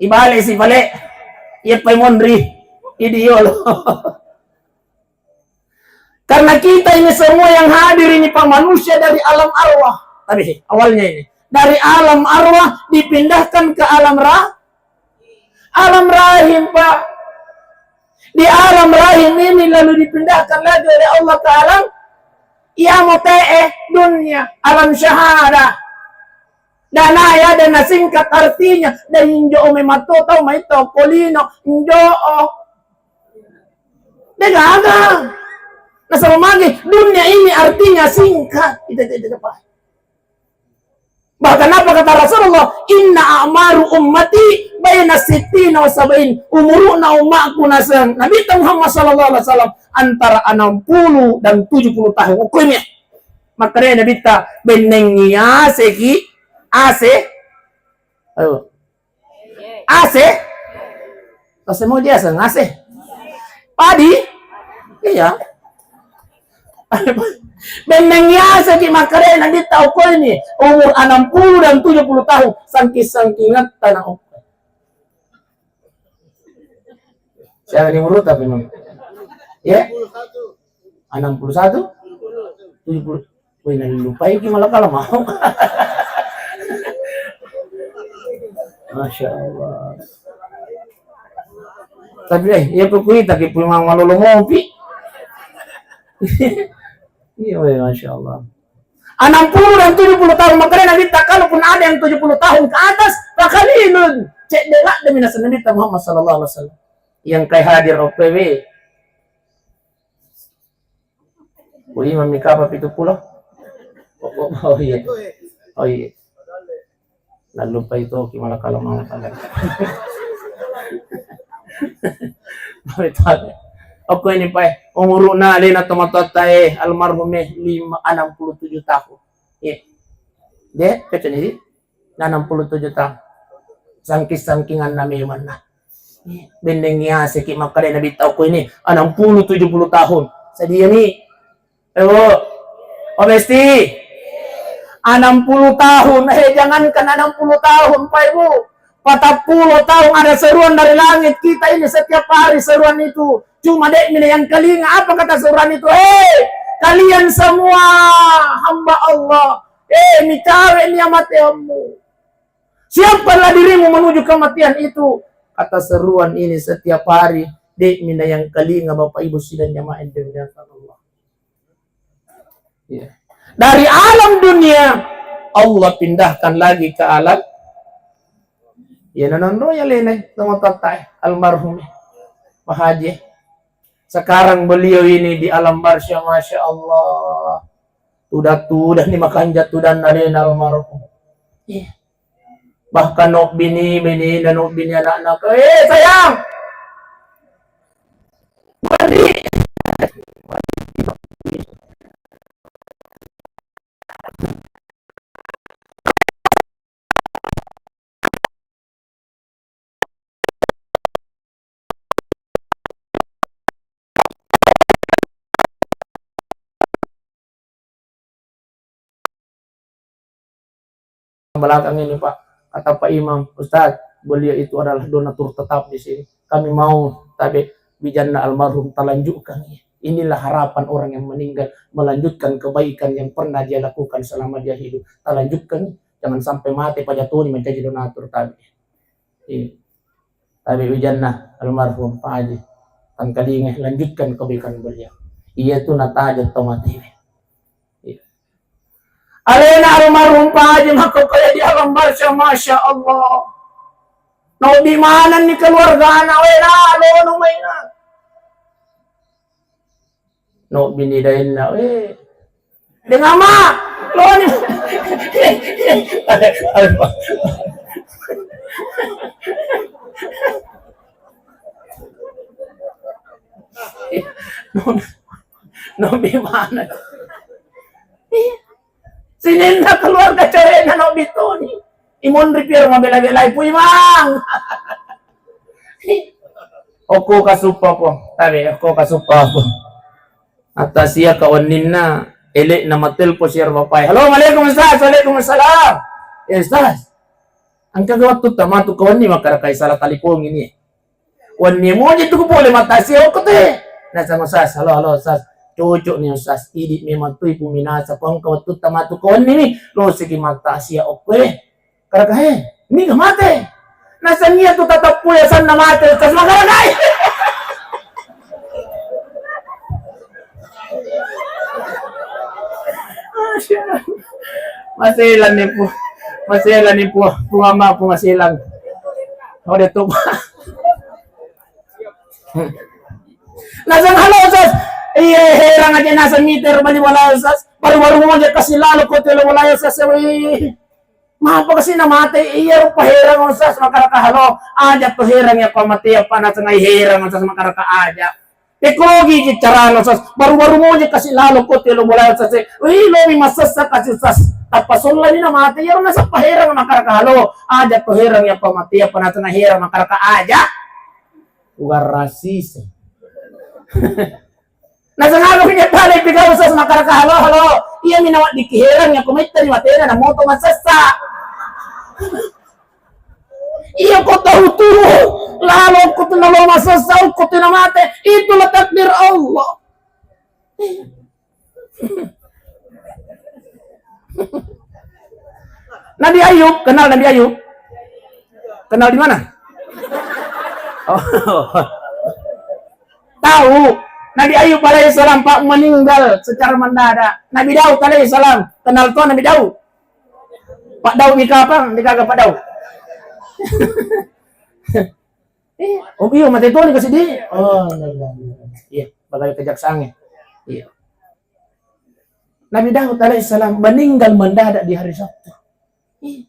Ibale si pale. Iya pai monri. Idi yolo. Karena kita ini semua yang hadir ini, Pak, manusia dari alam arwah. Tapi awalnya ini dari alam arwah dipindahkan ke alam rah, alam rahim, Pak. Di alam rahim ini lalu dipindahkan lagi oleh Allah ke alam, iya mo te'e dunia, alam syahadah. Dana ya, dana singkat artinya, dan injo mematto tau mai tau kolino, injo. De' gaga. Nasaba magi dunia ini artinya singkat. Ita, ita, ita, Pak. Bahkan apa kata Rasulullah? "Inna a'maru ummati baina sittina wa sab'in." Umuruna ummaku naseng Nabi Muhammad sallallahu alaihi wasallam antara enam puluh dan tujuh puluh tahun. Ukurnya. Makanya Nabi ta bennengi aseki, ase. Ayo. Ase? Ase mau dia aseng ase. Padi? Iya. Benneng yase ki makkeda Nabi tau ko ini umur enam puluh dan tujuh puluh tahun, sangking-sangking tanah okko. Siapa ni umur tapi memang? Ya? Enam puluh satu? Tujuh puluh. Wih, nallupai ki malah kalah mau. Masya Allah. Tapi, eh, iya, pokoknya tak pun mau malolo mopi. Iya, weh, Masya Allah. Enam puluh dan tujuh puluh tahun, makanya Nabi tak, kalaupun ada yang tujuh puluh tahun ke atas, fakalilun. Cek delak demi nasa Nabi Muhammad sallallahu alaihi wasallam. Yang kai hadir O P W. Wih, mami kapa pitu pulo? Oh, oh, oh, iya. Oh, iya. Nallupai toki malah kalau mau makan. Okko ini, Pak, eh. Umuruna alena tomatoatta, eh, almarhum, eh, lima, enam puluh tujuh tahun. Iya. De, cocok ini. Enam puluh tujuh tahun. Sangking-sangkinganna memang nah. Benneng yase ki makkeda Nabi tau ko ini enam puluh tujuh puluh tahun. Sadia ni. Eh, Bu. Oh, Besti. Enam puluh tahun. Eh, jangankan enam puluh tahun, Pak Ibu. Patappulo tahun ada seruan dari langit, kita ini setiap hari seruan itu. Cuma de'mi na yang kalinga, apa kata seruan itu? "Hei, kalian semua hamba Allah. Eh, micawe ni amateammu. Siapkanlah dirimu menuju kematian itu." Kata seruan ini setiap hari, de'mi na yang kalinga, Bapak Ibu sidang jamaah yang dimuliakan Allah. Ya. Dari alam dunia, Allah pindahkan lagi ke alam. Ya, nanonro ya lene, sama tata, almarhum Pak Haji. Sekarang beliau ini di alam barzah, masya Allah. Tuda-tuda ni makanja tudanna alena almarhum. Iya. Bahkan no bini, bini, no bini anak-anak. Eh, sayang. Belakang ini, Pak, kata Pak Imam, "Ustaz, beliau itu adalah donatur tetap di sini. Kami mau tabe wijanna almarhum talanjutkan. Inilah harapan orang yang meninggal, melanjutkan kebaikan yang pernah dia lakukan selama dia hidup. Talanjutkan, jangan sampai mate pajatoni menjadi donatur tabe." Iya. Tabe wijanna almarhum Pak Haji Tangkalinga, lanjutkan kebaikan beliau. Iya tu nataja tau mate. Iya. Alena almarhum Pak Haji makkokkoe di alam barzah, masya Allah. Naobbi manenni keluargana, wena lono maina. No bini dainna, eh. Dengan ama, loni. No, no, bimana? Sininna keluarga ceweknya no bitoni. Imonri pier mabela-belai Puimang. Okko kasuppa po. Tabe, okko kasuppa po. Attasia kawenninna, ele'na matelpo siar bapae. "Halo, waalaikum Ustaz." "Waalaikumsalam." "Eh, Ustaz, engka ga wettu tamatu kawenni makkarakai salah talipong ini." Wenni moji tu pole mattasia okko te. Naseng Ustaz, "Halo, halo Ustaz. Cocok ni Ustaz. Idi memang tu ipu minasa ko engka wettu tamatu kawenni ni. Lo siki mattasia okko e." Karaka, "He, niga mate?" Naseng iya tu tatappu ya sanna mate, Ustaz, makarakai. Maselang ni pu, maselang ni pu, pu mama pu maselang. Oh, dia tu. Naseng, "Halo Ustaz." Iya, herang aja naseng miter bali wala Ustaz. Baru-baru mau dia kasih lalu kote lo wala Ustaz. Wih. Mapa kasi na mate, iya rupa herang Ustaz, makaraka halo. Aja to herang ya pamate apa na tengai herang Ustaz, makaraka aja. Tekologi ji carana Ustaz, baru-baru moja kasi lalo ko telo bola Ustaz. Wih, lo mi masessa kasi Ustaz. Tappa solla ni na mate, iya na sappa herang makaraka halo. Aja to herang ya pamate apa na tengai herang makaraka aja. Ugarasise. Naseng aga punya tale pigau Ustaz makaraka halo, halo. Iya mi nawaddiki herang ya ko metta ni matena na moto masessa. Iya ko tau tu lalo ko tu nalo masessa ko tu na mate. Itulah takdir Allah. Nabi Ayub, kenal Nabi Ayub? Kenal di mana? Oh. Tahu, Nabi Ayub alaihissalam, Pak, meninggal secara mendadak. Nabi Daud alaihissalam, kenal tuh Nabi Daud? Pak Daud di kapang, di kagak Pak Daud. Eh, oh iya, mate toni kasi di. Oh, iya, iya, iya. Iya, pegawai kejaksaan ya. Iya. Nabi Daud alaihissalam meninggal mendadak di hari Sabtu. Ih.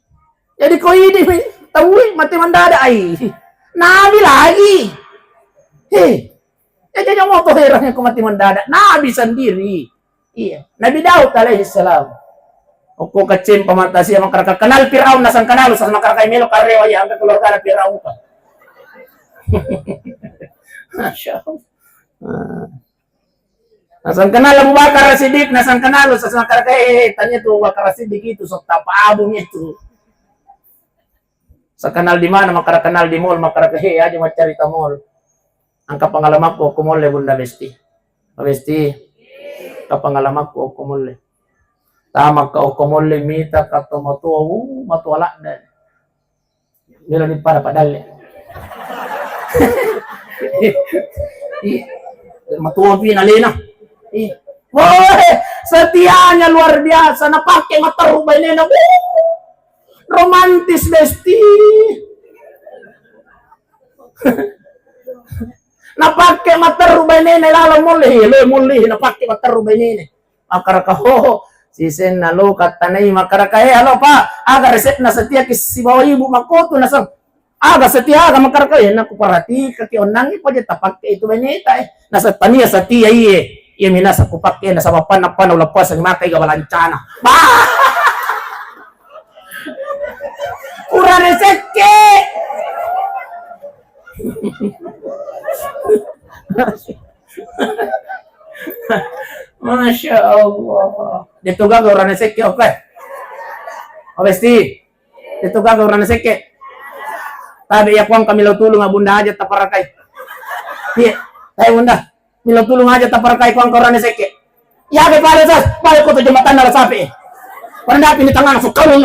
Jadi ko idi mi, taui mate mendadak ai. Nabi lagi. Heh. Ya, jadi mau to herang ko mate mendadak. Nabi sendiri. Iya. Nabi Daud alaihissalam. Okko kacem pamata sia makaraka kenal Firaun nasang kenal Ustaz makaraka melo karewa ya angka keluarga Firaun pa. Masya Allah. Nah. Nasang kenal Abu Bakar Siddiq, nasang kenal Ustaz makaraka, eh, eh, tanya tuh Abu Bakar Siddiq itu sok tapa abung itu. Sekenal di mana, makkada kenal di mall, makkada ke, "He, aja maccarita mall." Engka pengalamanku okko mall e, Bunda Besti. Besti, engka pengalamanku okko mall e. Tamakka okko mall e, mita ka to matoa, uh, matoa ladde. Melo ni pada padalle. Ih, matoa pi nalena. Ih. Woi, setianya luar biasa, napake matteru bainena. Uh, romantis, Besti. Napake matteru bainena laleng mall e, lo mall e, napake matteru bainena. Makkadaka, "Oh, sisenna lo kattanai." Makkadaka, "Eh, alo, Pak, aga resepna setia ki sibawa ibu makkotu?" Naseng, "Aga setia aga?" Makkadaka, "Eh, naku perhatikaki onnangi paja tapake itu baineta, eh." Naseng, "Tania setia iye." "Iya minasa kupake, nasaba panna-panna uleppasengi maka iga balancana." Bah! Urane sekke. Masya Allah. Detu gaga urane sekke, oke. Obesti. Detu gaga urane sekke. Tabe iya kuang kami lo tulung abunda aja taparakai. Iya, tabe bunda. Milo tulung aja taparakai kuang urane sekke. Iya ke pada sas, pada kota jembatan nala sape. Pada dapi di tengah langsung kamu.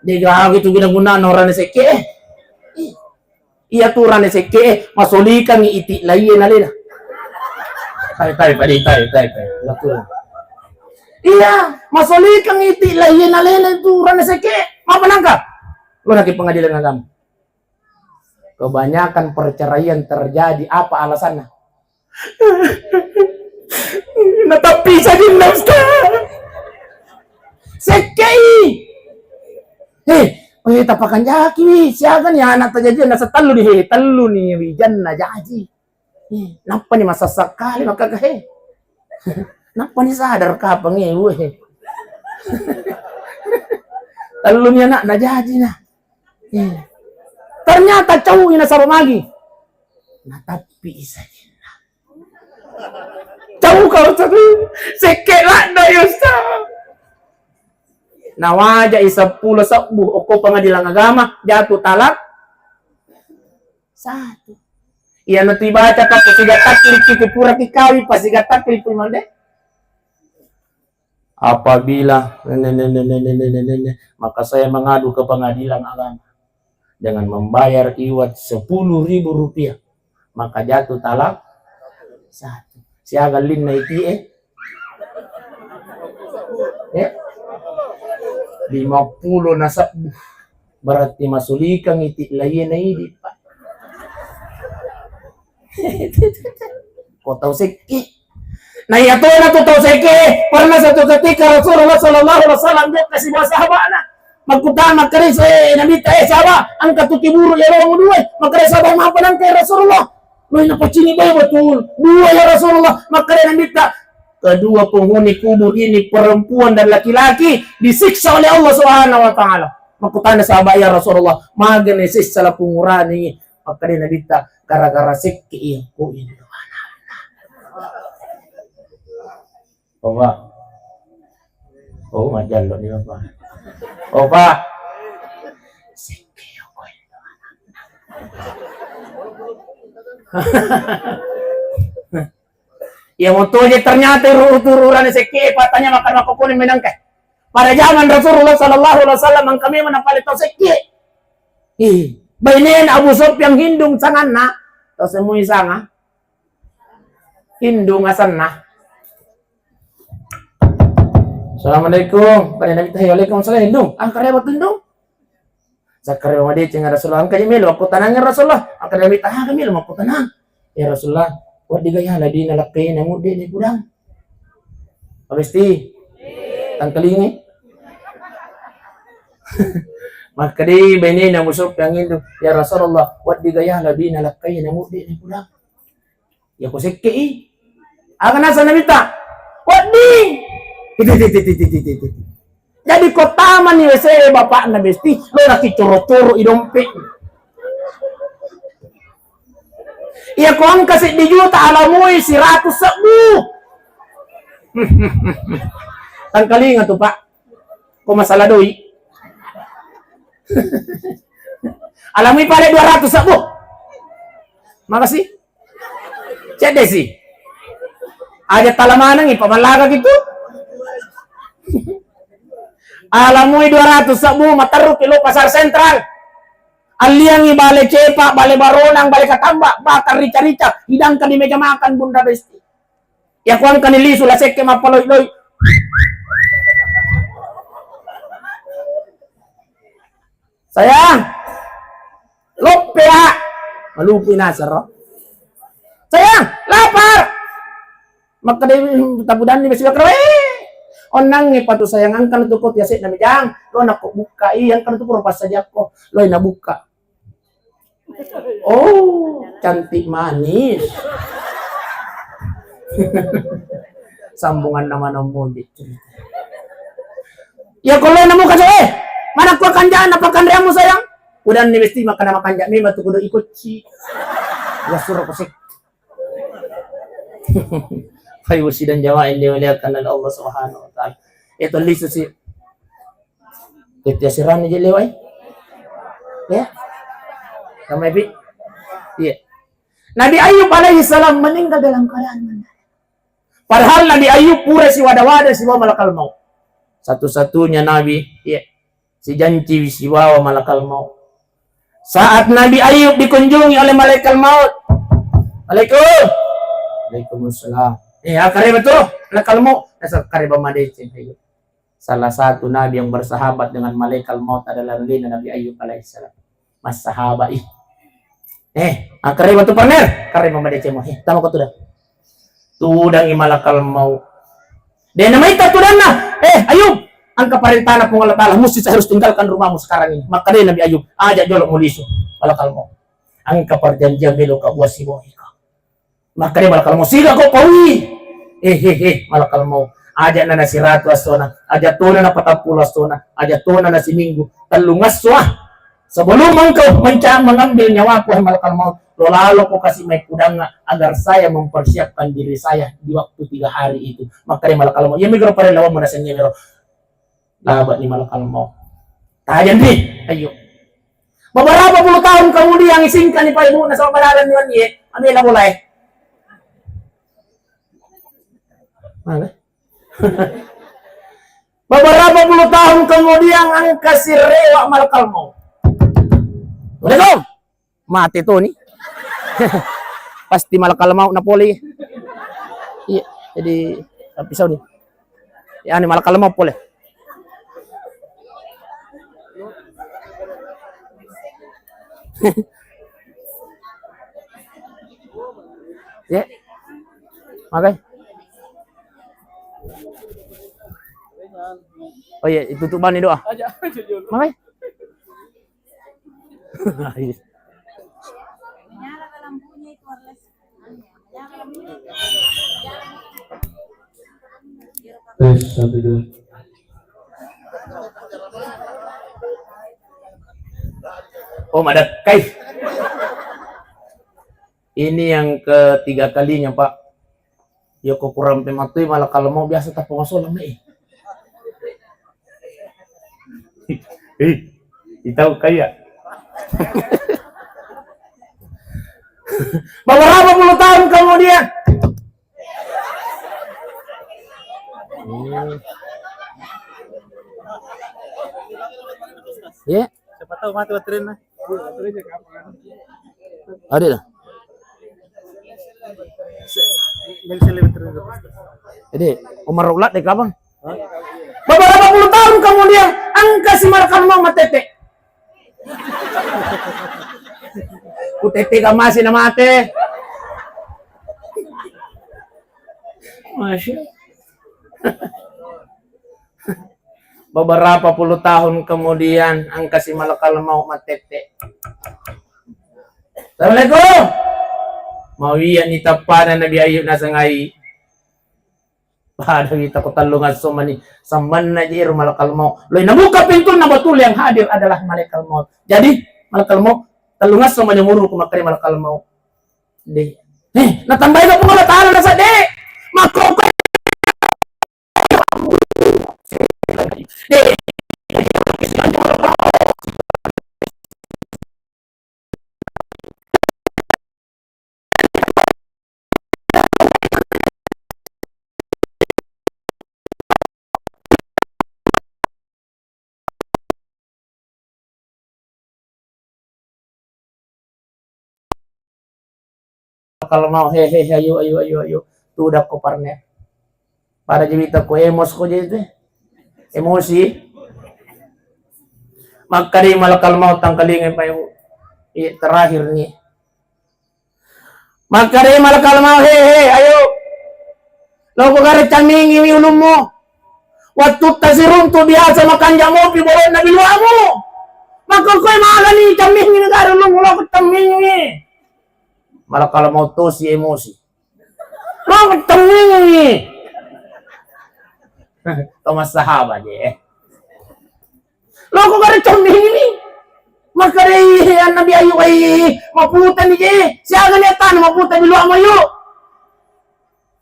Dega gitu guna-guna urane sekke. Iya tu urane sekke, eh, masolikangi iti laiye nalena. Tai, tai, tai, tai, tai, tai. Betul. Iya, masolikangi iti laiye nalena itu urane sekke. Apa nangka? Lo naki pengadilan agama. Kebanyakan perceraian terjadi apa alasannya? Natappi sajinna, Ustaz. Sekkei. Eh, eh, tapakanjaki wi, siaga ni anak tajaji, nasa tellu ni, he, tellu ni wijanna jaji. Eh, nappa ni masassa kali maka he. Nappa ni sadar kapang e, we. Tellu ni anak najaji na. Eh. Ternyata cau ina saba magi. Natappi sajinna. Cau kau satu. Sekke ladda ya, Ustaz. Nawajai seppulo sebbu okko pengadilan agama, jatuh talak satu. Iya natu ibaca ka, pasiga takliki, pura kikawi, pasiga takliki mande. Apabila nene, nene, nene, nene, nene, maka saya mengadu ke pengadilan agama dengan membayar iwat sepuluh ribu rupiah, maka jatuh talak satu. Siaga linna iti, eh? Eh? Lima puluh nasabbu. Berarti masulikang iti laina idi, Pak. Ko tau sekke. Nah, iya tona tu tau sekke, pernah satu ketika Rasulullah sallallahu alaihi wasallam dia kasih bahasa sahabatnya. Makkutana, makkedai Nabitta, "Eh, sahabat, engka tu kiburu ya wong dua." Makkedai sahabat, "Mapa nangka ya Rasulullah?" Loh, napacini bae betul. "Dua ya Rasulullah." Makkedai Nabitta, "Kedua penghuni kubur ini perempuan dan laki-laki disiksa oleh Allah Subhanahu wa taala." Makkutana sahabat, "Ya Rasulullah, magani siksa la pungurani?" Makkedai Nabitta, "Gara-gara sekke iya ko ini." Opa. Oh, majallo ni, Opa. Opa. Sekke iya ko ini. Iya moto je ternyata ru-, tururane sekke, patanya makan makokone menangka. Pada zaman Rasulullah sallallahu alaihi wasallam engka memang napale tau sekke. Ih, bainena Abu Sufyan Hindung sanganna. Tau semui sanga. Hindung asanna. Assalamualaikum. Pada Nabi tahi, "Waalaikumsalam, Hindung. Angkare batu, Hindung?" Sakkareba madeceng, "Ya Rasulullah, engka je melo makkutanang, ya Rasulullah." Makkeda Nabitta, "Aga melo makkutanang?" "Ya Rasulullah, wedding ga yala dui nalakkaie namudde ni pudang." Abesti? Tangkalingi. Makkedai bainena Abu Sufyan itu, "Ya Rasulullah, wedding ga yala dui nalakkaie namudde ni pudang." Iya ko sekke i. Aga naseng Nabitta? Wedding. Titi, titi, titi, titi, titi. Jadi ko tamani W C bapakna Besti, lo naki coro-coro i dompet. Iya ko engka seddi juta, alamoi seratus sebbu. Tangkalinga tu, Pak. Ko masalah doi. Alamui pale dua ratus sabbu. Makasih. Cedde si. Aja tala manengi pamallaga gitu. Alamui dua ratus sabbu materru kilo Pasar Sentral. Alliangi bale cepa, bale baronang, bale katamba, bakar rica-rica, hidangkan di meja makan Bunda Besti. Ya kuangkani lisu la sekke mappaloi-loi. Sayang, loppe ya. Malupu nasaro. Sayang, lapar. Makkeda tabudanni besi bakar. Eh, onnangnge patu sayang, engkana tu kopi ase'na mejang. Lo nakko bukkai, engkana tu pura passajakko. Loi nabukka. Oh, cantik manis. Sambungan nama nomor cerita. Ya kalau nemu kaca eh, mana kuah kanjana pakanreamu sayang? Udah nih mesti makan nama kanja memang tuh kudu ikut ci. Ya suruh kusik. Hai usi dan jamaah yang dimuliakan oleh Allah Subhanahu wa taala. Itu lisu sih. Itu sirani je lewai. Ya. Sama Ebi. Iya. Nabi Ayub alaihi salam meninggal dalam keadaan menangis. Padahal Nabi Ayub pura siwada-wada sibawa malakal maut. Satu-satunya nabi, iya, sijanci sibawa malakal maut. Saat Nabi Ayub dikunjungi oleh malaikat maut, "Alaikum." "Waalaikumsalam." "Eh, akkareba tu malakal maut?" "Nasaba kareba madeceng Ayub." Salah satu nabi yang bersahabat dengan malaikat maut adalah lina Nabi Ayub alaihissalam. Massahabat ih. "Eh, akkareba tu partner?" "Kareba madeceng." "Eh, tama ko tu dah." Tudangi malakal maut. De namaita tudanna, "Eh, Ayub, engka parentana Puang Allah Taala, mesti saya harus tinggalkan rumahmu sekarang ini." Makkeda Nabi Ayub, "Aja jolo mulisu." Malakal maut, "Engka perjanjian melo ka buat si boy ka." Makkeda malakal maut, "Siga ko paui." "Eh, eh, eh, malakal maut, aja na nasiratu assona, aja tona na patappulo assona, aja tona na siminggu, tellung esso ah. Sebelum engkau menca-, mengambil nyawaku, hai malakal maut, lo lalo ko kasih mai kudangnga agar saya mempersiapkan diri saya di waktu tiga hari itu." Makkeda malakal maut, "Iya migro parella wammu nasengnge mero." Laba ni malakal maut. Tajang ni. Ayo. Beberapa puluh tahun kemudian isingkan ni paibu na sama balalan ni wani eh. Ambil bola eh. Mana? Beberapa puluh tahun kemudian engka sirewa malakal maut. Assalamualaikum. Mate toni. Pasti malakal maut na pole. Iya, jadi tapi sauni. Ya, ini malakal maut pole. Ya. Makai. Oh iya, ditutup bani doa. Makai. Tes, satu, dua. Oh, madakkai. Ini yang ketiga kalinya, Pak. Ya, ko kurang pematui malakal maut biasa tapong asola me. Eh, itau kaya. Beberapa puluh tahun kemudian. Hmm. Ya. Siapa tahu mati baterainya. Ada dah. Jadi Umar Ulat deh kapan? Beberapa puluh tahun kemudian, engka si malakal maut matete. Ku tete ka masi na mate. Masya. Beberapa puluh tahun kemudian, engka si malakal maut matete. Assalamualaikum. Mawiya ni tappana Nabi Ayub nasengngai. Pada wita ko tellung esso mani sammanna je ero malakal maut. Loi nabuka pintunna, betul yang hadir adalah malakal maut. Jadi malakal maut, tellung esso mani umurku, makkeda malakal maut. De. Eh, natambai ka Puang Allah Taala nasa de. Makkokko. De. Jadi, jadi, jadi, jadi, jadi, jadi, jadi, jadi, jadi, jadi, jadi, jadi, jadi, jadi, jadi, jadi, Kalau mau, he, he, he, ayo, ayo, ayo, ayo. Tudakko parne. Pada jewita ko emos ko je te. Emosi. Makkedai malakal maut tangkalinga, Pak Ibu. Iya, terakhir nih. Makkedai malakal maut, "He, he, ayo. Loko gare cammingiwi ulummu. Wattutta siruntu biasa makanja mopi bolonna biluamu. Maka koe magani cammingi gare ulummu, loko cammingi." Malakal maut tosi emosi. Loko cammingi. Tau massahaba je. Loko gare cammingi. Makkedai Nabi Ayub, "Ai, maputani je. Siaga ni tana maputa biluamu, Ayub?"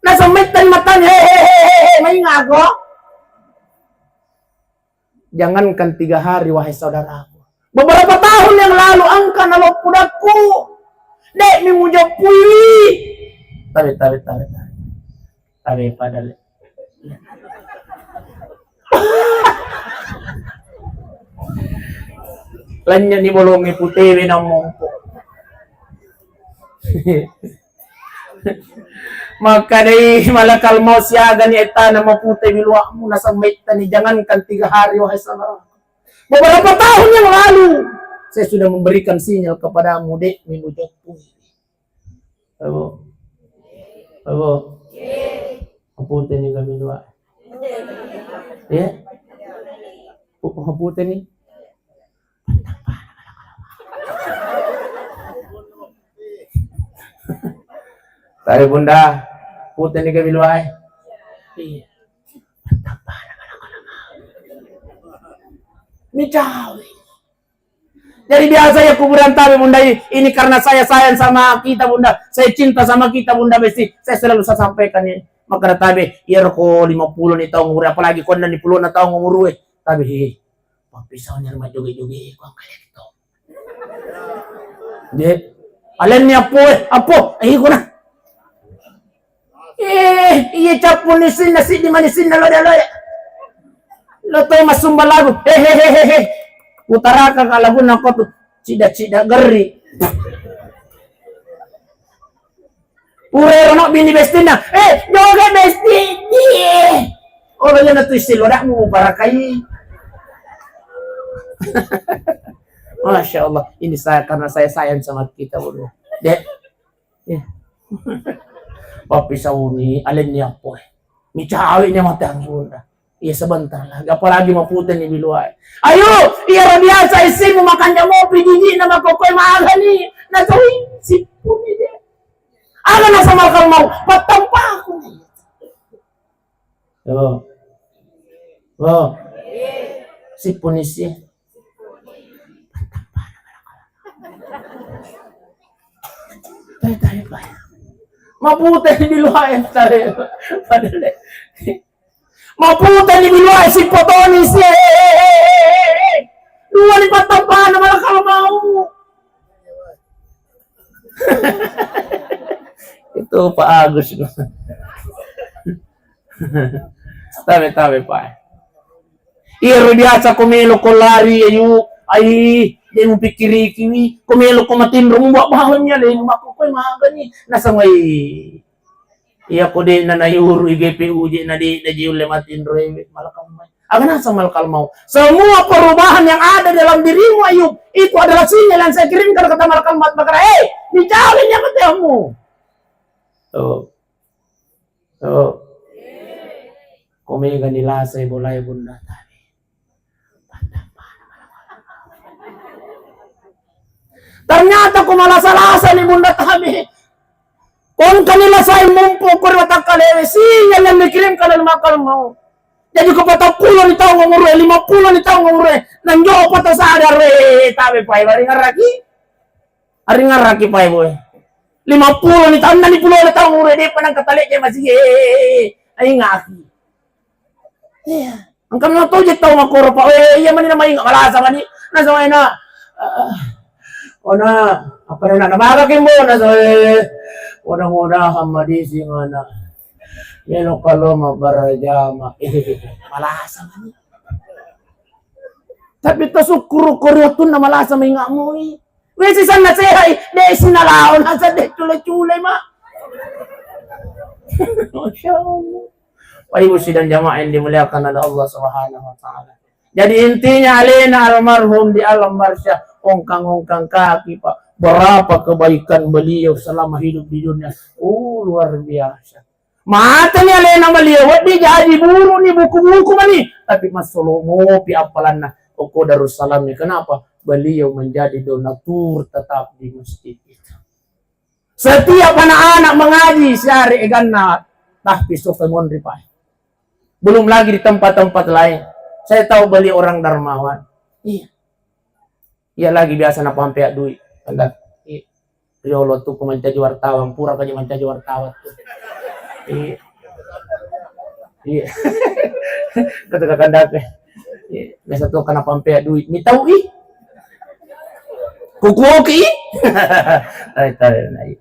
Nasemmaittani matanya, "He, he, he, he, he, mainga ako." Jangankan tiga hari, wahai saudaraku. Beberapa tahun yang lalu engka naloppu dakku. De'mi mujeppuiwi. Tabe, tabe, tabe, tabe. Tabe pada le. Lanynya ni bolongi putewe namompo. Makkedai malakal maut, "Siaga ni ettana maputa biluamu?" Nasemmaittani, "Jangankan tiga hari, wahai saudara. Beberapa tahun yang lalu, saya sudah memberikan sinyal kepadamu, de'mi mujeppu." Ayo. Ayo. Maputani gabilua. Ya? Pu-, maputani. Tare Bunda, putani gabilua. Iya. Micawe. Jadi biasa ya kuburan tabe, Bunda, ini karena saya sayang sama kita, Bunda, saya cinta sama kita, Bunda, besi, saya selalu saya sampaikan ini. Maka tabe, iya roko lima puluh ni taung umur, apalagi konna ni puluh na taung umur, eh. Tabe, he, pappisau ni rumah joge-joge, kau kalian itu. Dia, kalian ni apa, eh? Apa? Eh, kau nah. Eh, iya cappu ni sinna, siddi mani sinna, lode-lode. Lo to massumba lagu. He, he, he, he, he. Utaraka ka lagunna ko tu. Cida-cida geri. Pura ero no bini bestinna. Eh, joge besti. Oh, iya na tu isi lodakmu barakai. Masya Allah, ini saya karena saya sayang sama kita berdua. Dek, Iya. Pappisauni, alenni appoe. Micawe ni matangi Bunda. Iya, sebentar lagi. Apalagi maputani biluae. Ayo, iya biasa isimu makanja mopi, jijikna makkokkoe magani. Nasui, sippuni dia. Aga nasama kau mau, pattampaku. Yo. Yo. Sippuni sie. Tae, tae, tae. Maputani biluae, tae. Padahal. Maputani biluae, sippotoni sie. Dua ni pattampana malah kalau mau. Itu Pak Agus. Tabe, tabe, Pak. Iyaro biasa ko melo ko lari, ayu, ai, de mupikkirikiwi, ko melo ko matinro, mubak bawang alemu, makko koe magani, nasaba, iya ko de na nayuru i G P U je na de na je ulle matinro, ewe, malakal mai. Aga nasaba malakal mau. Semua perubahan yang ada dalam dirimu, Ayub, itu adalah sinyal yang saya kirimkan, kata malakal maut, makana, eh, dicari nyamatamu. Oh. Oh. Ko mega ni lasai bolae Bunda Tabe. Ternyata ko malasa-lasa ni Bunda Tabe. Ko engka ni lasai mumpu ko ri watakkalewe, sinyal yang dikirimkan oleh malakal maut. Jadi ko patappulo ni taung umurue, lima puluh ni taung umurue, nanjo poto sadar, eh, Tabe, pai, baringaraki. Aringarraki pae boe. Lima puluh ni taunna ni pulona taung ure de'pa nangka talejje masigi. Ai ngaki. Iya. Engka mena toje tau makkoro pa, eh, iya mani na mainga malasa mani. Nasaba ena, eh, ona, apa na, na maga kimbo, nasaba, eh, ona, ona, hamadi singana. Melo kalo mabarajama. Malasa mani. Tapi tasukkuru ko ri wettunna malasa mainga moi. Wé sisanna séhai, dé' sinalaon haseng dé' culé-culé, Ma. Masya Allah. Bapak Ibu sidang jamaah yang dimuliakan oleh Allah Subhanahu wa Ta'ala. Jadi intinya alena almarhum di alam barzah, ongkang-ongkang kaki, Pak. Berapa kebaikan beliau selama hidup di dunia. Oh, luar biasa. Mateni alena beliau, wedding jaji buru ni buku-buku mani. Tapi massolo mopi appalanna okko Darussalam ni. Kenapa? Beliau menjadi donatur tetap di masjid itu. Setiap anak-anak mengaji, siare eganna tahfiz, sofa monri, Pak. Belum lagi di tempat-tempat lain. Saya tahu beliau orang dermawan. Iya. Iya lagi biasa napampea duit. Kanda. Iya. Riolo tu ku mancaji wartawan, pura kaji mancaji wartawan tu. Iya. Iya. Kata kakanda pe. Iya. Biasa tu kana pampea duit. Mi tau i. Kukuoki i. Tahu, tahu, nah, iya.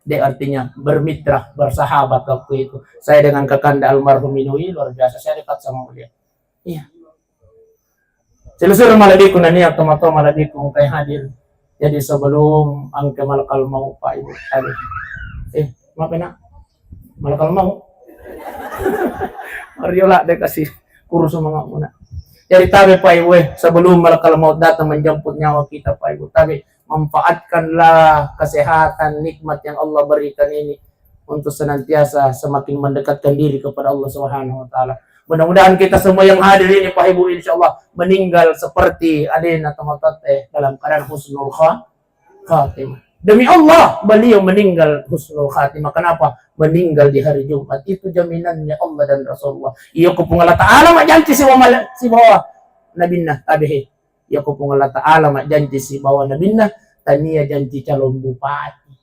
De, artinya bermitra, bersahabat waktu itu. Saya dengan kakanda almarhum Inui luar biasa. Saya dekat sama beliau. Iya. Silusur malebbiku nania tomatoa malebbiku engkai hadir. Jadi sebelum engka malakal maut, Pak Ibu, tadi. Eh, maaf ya, Nak. Malakal maut. Mariola de kasih kurus semangatmu, Nak. Jadi tabe, Pak Ibu, eh, sebelum malakal maut datang menjemput nyawa kita, Pak Ibu, tabe, manfaatkanlah kesehatan nikmat yang Allah berikan ini untuk senantiasa semakin mendekatkan diri kepada Allah Subhanahu wa Ta'ala. Mudah-mudahan kita semua yang hadir ini, Pak Ibu, insya Allah meninggal seperti alena tomatoatta dalam keadaan husnul kha-, khatimah. Demi Allah, beliau meninggal husnul khatimah. Kenapa? Meninggal di hari Jumat. Itu jaminannya Allah dan Rasulullah. Iya ko Puang Allah Ta'ala majanci sibawa mala-, sibawa nabinna, tabe he. Iya ko Puang Allah Ta'ala majanci sibawa nabinna, tania janci calon bupati.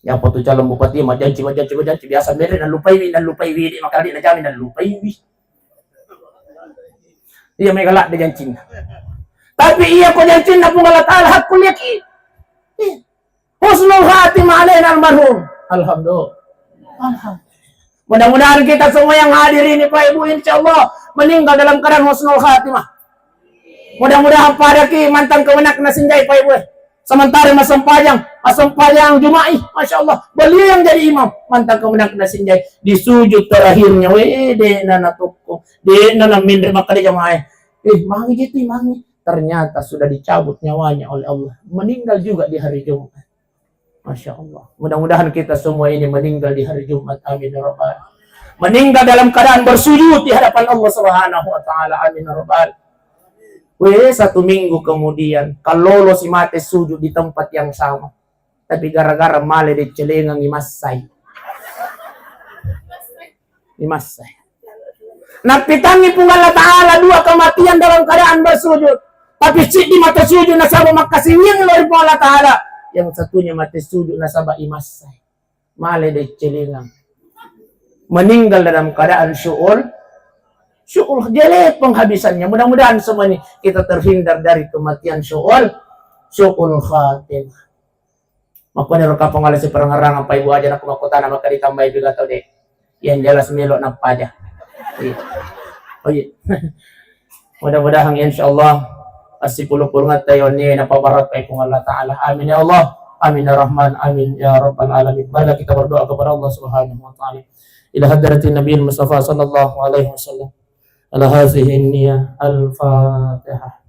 Iya, apa tu calon bupati, majanci, majanci, majanci, biasa mere nallupai wi, nallupai wi, de makali najami nallupai wi. Iya, mega ladde jancinna. Tapi iya ko jancinna Puang Allah Ta'ala, hakku liaki. Iya. Husnul khatimah alena almarhum. Alhamdulillah. Alhamdulillah. Mudah-mudahan kita semua yang hadir ini, Pak Ibu, insya Allah meninggal dalam keadaan husnul khatimah. Mudah-mudahan padaki mantang kemenakna sinjai, Pak Ibu. Sementara massempajang, massempajang Juma'i, Masya Allah, beliau yang jadi imam, mantang kemenakna sinjai. Di sujud terakhirnya, we, de nana tokko, de nana minre makkeda jamaah. Eh, mangi gitu, mangi. Ternyata sudah dicabut nyawanya oleh Allah. Meninggal juga di hari Jumat. Masya Allah. Mudah-mudahan kita semua ini meninggal di hari Jumat. Amin ya Rabbal. Meninggal dalam keadaan bersujud di hadapan Allah Subhanahu wa Ta'ala. Amin ya Rabbal. Weh, satu minggu kemudian, kalau si mate sujud di tempat yang sama. Tapi gara-gara male deccelengang imassai. Imassai. Nappitangngi Puang Allah Ta'ala dua kematian dalam keadaan bersujud. Tapi siddi mate sujud nasaba makkasiwiang lao ri Puang Allah Ta'ala. Yang satunya mate sujud nasaba imassai. Male deccelengang. Meninggal dalam keadaan syu'ul, syu'ul jele penghabisannya. Mudah-mudahan semua ini kita terhindar dari kematian syu'ul, syu'ul khatimah. Makkoniro kapang ala siparangarang apa ibu aja nakku makkutana maka ditambahi juga tau de. Yang jelas melo nappa aja. Iya. Oh iya. Mudah-mudahan insyaallah assipulung-pulung atta yonni napabarakkai Puang Allah Ta'ala. Amin ya Allah. Amin ya Rahman. Amin ya Rabbal Alamin. Marilah kita berdoa kepada Allah Subhanahu wa Ta'ala. Ila hadratin Nabi Mustafa sallallahu alaihi wasallam. Ala hazihi niyah. Al-Fatihah.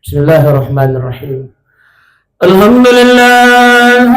Bismillahirrahmanirrahim. Alhamdulillah.